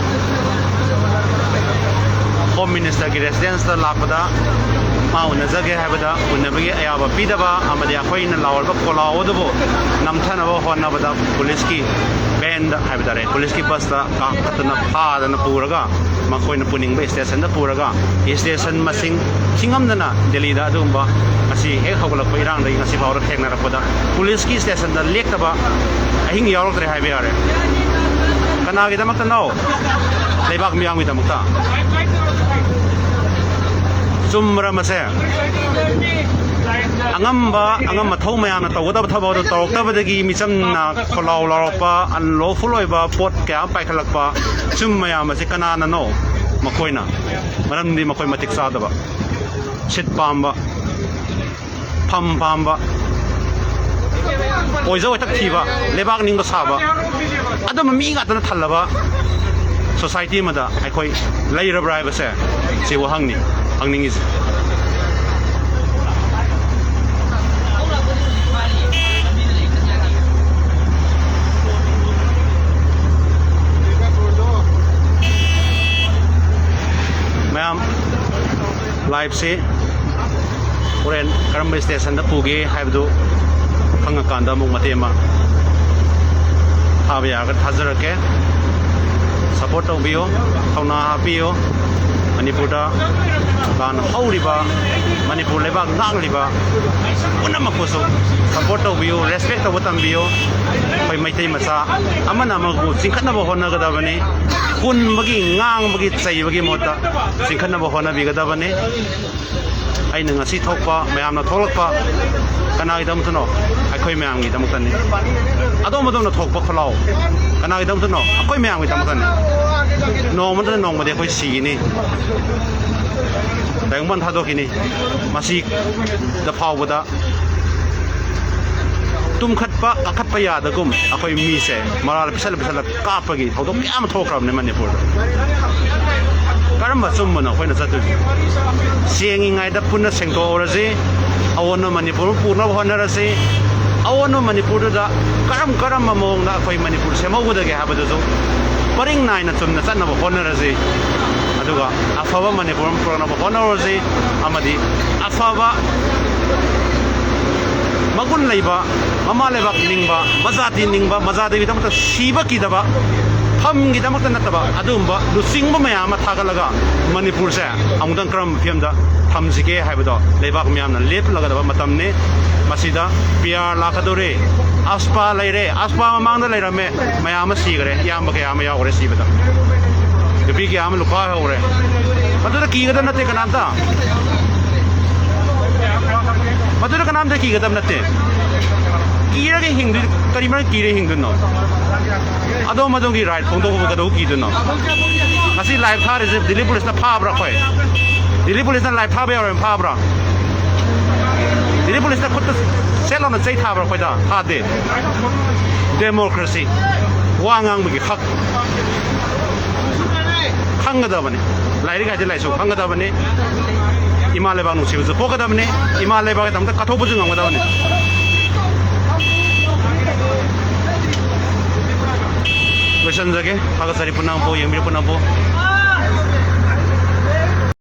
ꯍꯣꯝ ꯃꯤꯅꯤꯁꯇꯔꯒꯤ ꯔꯦꯁꯤꯗꯦꯟꯁꯇ ꯂꯥꯛꯄꯗ ꯃꯥ ꯎꯅꯖꯒꯦ ꯍꯥꯏꯕꯗ ꯎꯅꯕꯒꯤ ꯑꯌꯥꯕ ꯄꯤꯗꯕ ꯑꯃꯗꯤ ꯑꯩꯈꯣꯏꯅ ꯂꯥꯎꯔꯕ ꯈꯣꯜꯂꯥꯎ ꯑꯗꯨꯕꯨ ꯅꯝꯊꯅꯕ ꯍꯣꯠꯅꯕꯗ ꯄꯨꯂꯤꯁꯀꯤ ꯚꯦꯟꯗ ꯍꯥꯏꯕ ꯇꯥꯔꯦ, ꯄꯨꯂꯤꯁꯀꯤ ꯕꯁꯇ ꯀꯥꯈꯠꯇꯅ ꯐꯥꯗꯅ ꯄꯨꯔꯒ ꯃꯈꯣꯏꯅ ꯄꯨꯅꯤꯡꯕ ꯁ꯭ꯇꯦꯁꯟꯗ ꯄꯨꯔꯒ ꯁ꯭ꯇꯦꯁꯟ ꯃꯁꯤꯡ ꯊꯤꯉꯝꯗꯅ ꯗꯦꯜꯂꯤꯗ ꯑꯗꯨꯒꯨꯝꯕ ꯉꯁꯤ ꯍꯦꯛ ꯍꯧꯒꯠꯂꯛꯄ ꯏꯔꯥꯡꯗꯒꯤ ꯉꯁꯤ ꯐꯥꯎꯕ ꯊꯦꯡꯅꯔꯛꯄꯗ ꯄꯨꯂꯤꯁꯀꯤ ꯁ꯭ꯇꯦꯁꯟꯗ ꯂꯦꯛꯇꯕ ꯑꯍꯤꯡ ꯌꯥꯎꯔꯛꯇ꯭ꯔꯦ ꯍꯥꯏꯕ ꯌꯥꯔꯦ꯫ ꯀꯅꯥꯒꯤꯗꯃꯛꯇꯅꯣ? ꯂꯩꯕꯥꯛ ꯃꯤꯌꯥꯝꯒꯤꯗꯃꯛꯇ꯫ ꯆꯨꯝꯕ꯭ꯔꯥ ꯃꯁꯦ? ꯑꯉꯝꯕ, ꯑꯉꯝꯕ ꯊꯧ ꯃꯌꯥꯝꯅ ꯇꯧꯒꯗꯕ ꯊꯕꯛ ꯑꯗꯨ ꯇꯧꯔꯛꯇꯕꯗꯒꯤ ꯃꯤꯆꯝꯅ ꯈꯣꯜꯂꯥꯎ ꯂꯥꯎꯔꯛꯄ, unlawful ꯑꯣꯏꯕ ꯄꯣꯠ ꯀꯌꯥ ꯑꯃ ꯄꯥꯏꯈꯠꯂꯛꯄ, ꯁꯨꯝ ꯃꯌꯥꯝ ꯑꯁꯤ ꯀꯅꯥꯅꯅꯣ? ꯃꯈꯣꯏꯅ꯫ ꯃꯔꯝꯗꯤ ꯃꯈꯣꯏ ꯃꯇꯤꯛ ꯆꯥꯗꯕ, ꯁꯤꯠ ꯄꯥꯝꯕ, ꯐꯝ ꯄꯥꯝꯕ, ꯑꯣꯏꯖ ꯑꯣꯏꯊꯛ ꯊꯤꯕ, ꯂꯩꯕꯥꯛ ꯅꯤꯡꯕ ꯁꯥꯕ, ꯑꯗꯨꯝꯕ ꯃꯤ ꯉꯥꯛꯇꯅ ꯊꯜꯂꯕ ꯁꯣꯁꯥꯏꯇꯤ ꯑꯃꯗ ꯑꯩꯈꯣꯏ ꯂꯩꯔꯕ꯭ꯔꯥ ꯍꯥꯏꯕꯁꯦ ꯁꯤ ꯋꯥꯍꯪꯅꯤ ꯍꯪꯅꯤꯡꯉꯤꯁꯦ꯫ ꯃꯌꯥꯝ, ꯂꯥꯏꯐꯁꯤ ꯍꯣꯔꯦꯟ ꯀꯔꯝꯕ ꯁ꯭ꯇꯦꯁꯟꯗ ꯄꯨꯒꯦ ꯍꯥꯏꯕꯗꯨ ꯈꯪꯉꯀꯥꯟꯗ ꯑꯃꯨꯛ ꯃꯇꯦꯛ ꯑꯃ ꯊꯥꯕ ꯌꯥꯔꯒꯗꯤ ꯊꯥꯖꯔꯛꯀꯦ꯫ ꯁꯄꯣꯔꯠ ꯇꯧꯕꯤꯌꯨ, ꯊꯧꯅꯥ ꯍꯥꯞꯄꯤꯌꯨ꯫ ꯃꯅꯤꯄꯨꯔꯗ ꯂꯥꯟ ꯍꯧꯔꯤꯕ, ꯃꯅꯤꯄꯨꯔ ꯂꯩꯕꯥꯛ ꯉꯥꯛꯂꯤꯕ ꯄꯨꯝꯅꯃꯛꯄꯨꯁꯨ ꯁꯄꯣꯔꯠ ꯇꯧꯕꯤꯌꯨ, ꯔꯦꯁꯄꯦꯛ ꯇꯧꯕ ꯇꯝꯕꯤꯌꯨ꯫ ꯑꯩꯈꯣꯏ ꯃꯩꯇꯩ ꯃꯆꯥ ꯑꯃꯅ ꯑꯃꯕꯨ ꯆꯤꯡꯈꯠꯅꯕ ꯍꯣꯠꯅꯒꯗꯕꯅꯤ, ꯍꯨꯟꯕꯒꯤ, ꯉꯥꯡꯕꯒꯤ, ꯆꯩꯕꯒꯤ ꯃꯍꯨꯠꯇ ꯆꯤꯡꯈꯠꯅꯕ ꯍꯣꯠꯅꯕꯤꯒꯗꯕꯅꯤ꯫ ꯑꯩꯅ ꯉꯁꯤ ꯊꯣꯛꯄ, ꯃꯌꯥꯝꯅ ꯊꯣꯛꯂꯛꯄ ꯀꯅꯥꯒꯤꯗꯃꯛꯇꯅꯣ? ꯑꯩꯈꯣꯏ ꯃꯌꯥꯝꯒꯤꯗꯃꯛꯇꯅꯤ꯫ ꯑꯗꯣꯝ ꯑꯗꯣꯝꯅ ꯊꯣꯛꯄ ꯈꯣꯜꯂꯥꯎ ꯀꯅꯥꯒꯤꯗꯃꯛꯇꯅꯣ? ꯑꯩꯈꯣꯏ ꯃꯌꯥꯝꯒꯤꯗꯃꯛꯇꯅꯤ꯫ ꯅꯣꯡꯃ ꯅꯠꯇ꯭ꯔ ꯅꯣꯡꯃꯗꯤ ꯑꯩꯈꯣꯏ ꯁꯤꯒꯅꯤ, ꯇꯥꯏꯕꯪꯄꯥꯟ ꯊꯥꯗꯣꯛꯈꯤꯅꯤ꯫ ꯃꯁꯤꯗ ꯐꯥꯎꯕꯗ ꯇꯨꯝꯈꯠꯄ ꯀꯥꯈꯠꯄ ꯌꯥꯗꯒꯨꯝ ꯑꯩꯈꯣꯏ ꯃꯤꯁꯦ ꯃꯔꯥꯜ ꯄꯤꯁꯜꯂ ꯄꯤꯁꯜꯂ ꯀꯥꯞꯄꯒꯤ ꯊꯧꯗꯣꯛ ꯀꯌꯥ ꯑꯃ ꯊꯣꯛꯈ꯭ꯔꯕꯅꯤ ꯃꯅꯤꯄꯨꯔꯗ꯫ ꯀꯔꯝꯕ ꯑꯆꯨꯝꯕꯅꯣ ꯑꯩꯈꯣꯏꯅ ꯆꯠꯇꯣꯏꯁꯦ? ꯁꯦꯡꯉꯤꯉꯩꯗ ꯄꯨꯟꯅ ꯁꯦꯡꯗꯣꯛꯍꯧꯔꯁꯤ, ꯑꯑꯣꯟꯕ ꯃꯅꯤꯄꯨꯔ ꯑꯃ ꯄꯨꯅꯕ ꯍꯣꯠꯅꯔꯁꯤ꯫ ꯑꯑꯣꯟꯕ ꯃꯅꯤꯄꯨꯔꯗꯨꯗ ꯀꯔꯝ ꯀꯔꯝꯕ ꯃꯑꯣꯡꯗ ꯑꯩꯈꯣꯏ ꯃꯅꯤꯄꯨꯔ ꯁꯦꯝꯍꯧꯒꯗꯒꯦ ꯍꯥꯏꯕꯗꯨꯁꯨ ꯄꯔꯤꯡ ꯅꯥꯏꯅ ꯆꯨꯝꯅ ꯆꯠꯅꯕ ꯍꯣꯠꯅꯔꯁꯤ꯫ ꯑꯗꯨꯒ ꯑꯐꯕ ꯃꯅꯤꯄꯨꯔ ꯑꯃ ꯄꯨꯔꯛꯅꯕ ꯍꯣꯠꯅꯔꯁꯤ꯫ ꯑꯃꯗꯤ ꯑꯐꯕ ꯃꯒꯨꯟ ꯂꯩꯕ, ꯃꯃꯥ ꯂꯩꯕꯥꯛ ꯅꯤꯡꯕ, ꯃꯖꯥꯇꯤ ꯅꯤꯡꯕ, ꯃꯖꯥꯇꯤꯒꯤꯗꯃꯛꯇ ꯁꯤꯕ ꯀꯤꯗꯕ, ꯐꯝꯒꯤꯗꯃꯛꯇ ꯅꯠꯇꯕ, ꯑꯗꯨꯒꯨꯝꯕ ꯂꯨꯆꯤꯡꯕ ꯃꯌꯥꯝ ꯑꯃ ꯊꯥꯒꯠꯂꯒ ꯃꯅꯤꯄꯨꯔꯁꯦ ꯑꯃꯨꯛꯇꯪ ꯀꯔꯝꯕ ꯐꯤꯕꯝꯗ ꯊꯝꯁꯤꯒꯦ ꯍꯥꯏꯕꯗꯣ ꯂꯩꯕꯥꯛ ꯃꯤꯌꯥꯝꯅ ꯂꯦꯞꯂꯒꯗꯕ ꯃꯇꯝꯅꯤ꯫ ꯃꯁꯤꯗ ꯄꯤ ꯑꯥꯔ ꯂꯥꯛꯀꯗꯧꯔꯦ, ꯑꯁꯄꯥ ꯂꯩꯔꯦ, ꯑꯁꯄꯥ ꯃꯃꯥꯡꯗ ꯂꯩꯔꯝꯃꯦ, ꯃꯌꯥꯝ ꯑꯃ ꯁꯤꯈ꯭ꯔꯦ, ꯏꯌꯥꯝꯕ ꯀꯌꯥ ꯑꯃ ꯌꯥꯎꯈ꯭ꯔꯦ ꯁꯤꯕꯗ, ꯅꯨꯄꯤ ꯀꯌꯥ ꯑꯃ ꯂꯨꯈꯥꯏ ꯍꯧꯔꯦ꯫ ꯃꯗꯨꯗ ꯀꯤꯒꯗꯕ ꯅꯠꯇꯦ ꯀꯅꯥꯝꯇ, ꯃꯗꯨꯗ ꯀꯅꯥꯝꯇ ꯀꯤꯒꯗꯕ ꯅꯠꯇꯦ꯫ ꯀꯤꯔꯒ ꯍꯤꯡꯗꯣꯏ, ꯀꯔꯤ ꯃꯔꯝ ꯀꯤꯔ ꯍꯤꯡꯗꯣꯏꯅꯣ? ꯑꯗꯣꯝ ꯑꯗꯣꯝꯒꯤ ꯔꯥꯏꯠ ꯐꯣꯡꯗꯣꯛꯄꯕꯨ ꯀꯩꯗꯧ ꯀꯤꯗꯣꯏꯅꯣ? ꯉꯁꯤ ꯂꯥꯏꯚ ꯊꯥꯔꯤꯁꯦ ꯗꯤꯜꯂꯤ ꯄꯨꯂꯤꯁꯅ ꯐꯥꯕ꯭ꯔꯥ ꯑꯩꯈꯣꯏ? ꯗꯤꯜꯂꯤ ꯄꯨꯂꯤꯁꯅ ꯂꯥꯏꯚ ꯊꯥꯕ ꯌꯥꯎꯔꯦ, ꯐꯥꯕ꯭ꯔꯥ? ꯗꯤꯜꯂꯤ ꯄꯨꯂꯤꯁꯅ ꯈꯨꯠꯇ ꯁꯦꯠ ꯂꯥꯎꯅ ꯆꯩ ꯊꯥꯕ꯭ꯔꯥ ꯑꯩꯈꯣꯏꯗ? ꯊꯥꯗꯦ꯫ ꯗꯦꯃꯣꯀ꯭ꯔꯦꯁꯤ, ꯋꯥ ꯉꯥꯡꯕꯒꯤ ꯍꯛ ꯈꯪꯒꯗꯕꯅꯤ꯫ ꯂꯥꯏꯔꯤꯛ ꯍꯥꯏꯗꯤ ꯂꯥꯏꯁꯨ ꯈꯪꯒꯗꯕꯅꯤ꯫ ꯏꯃꯥ ꯂꯩꯕꯥꯛ ꯅꯨꯡꯁꯤꯕꯁꯨ ꯄꯣꯛꯀꯗꯕꯅꯤ꯫ ꯏꯃꯥ ꯂꯩꯕꯥꯛꯀꯤꯗꯃꯛꯇ ꯀꯠꯊꯣꯛꯄꯁꯨ ꯉꯝꯒꯗꯕꯅꯤ꯫ ꯂꯣꯏꯁꯤꯟꯖꯒꯦ꯫ ꯊꯥꯒꯠꯆꯔꯤ ꯄꯨꯝꯅꯃꯛꯄꯨ, ꯌꯦꯡꯕꯤꯔꯤꯕ ꯄꯨꯝꯅꯃꯛꯄꯨ꯫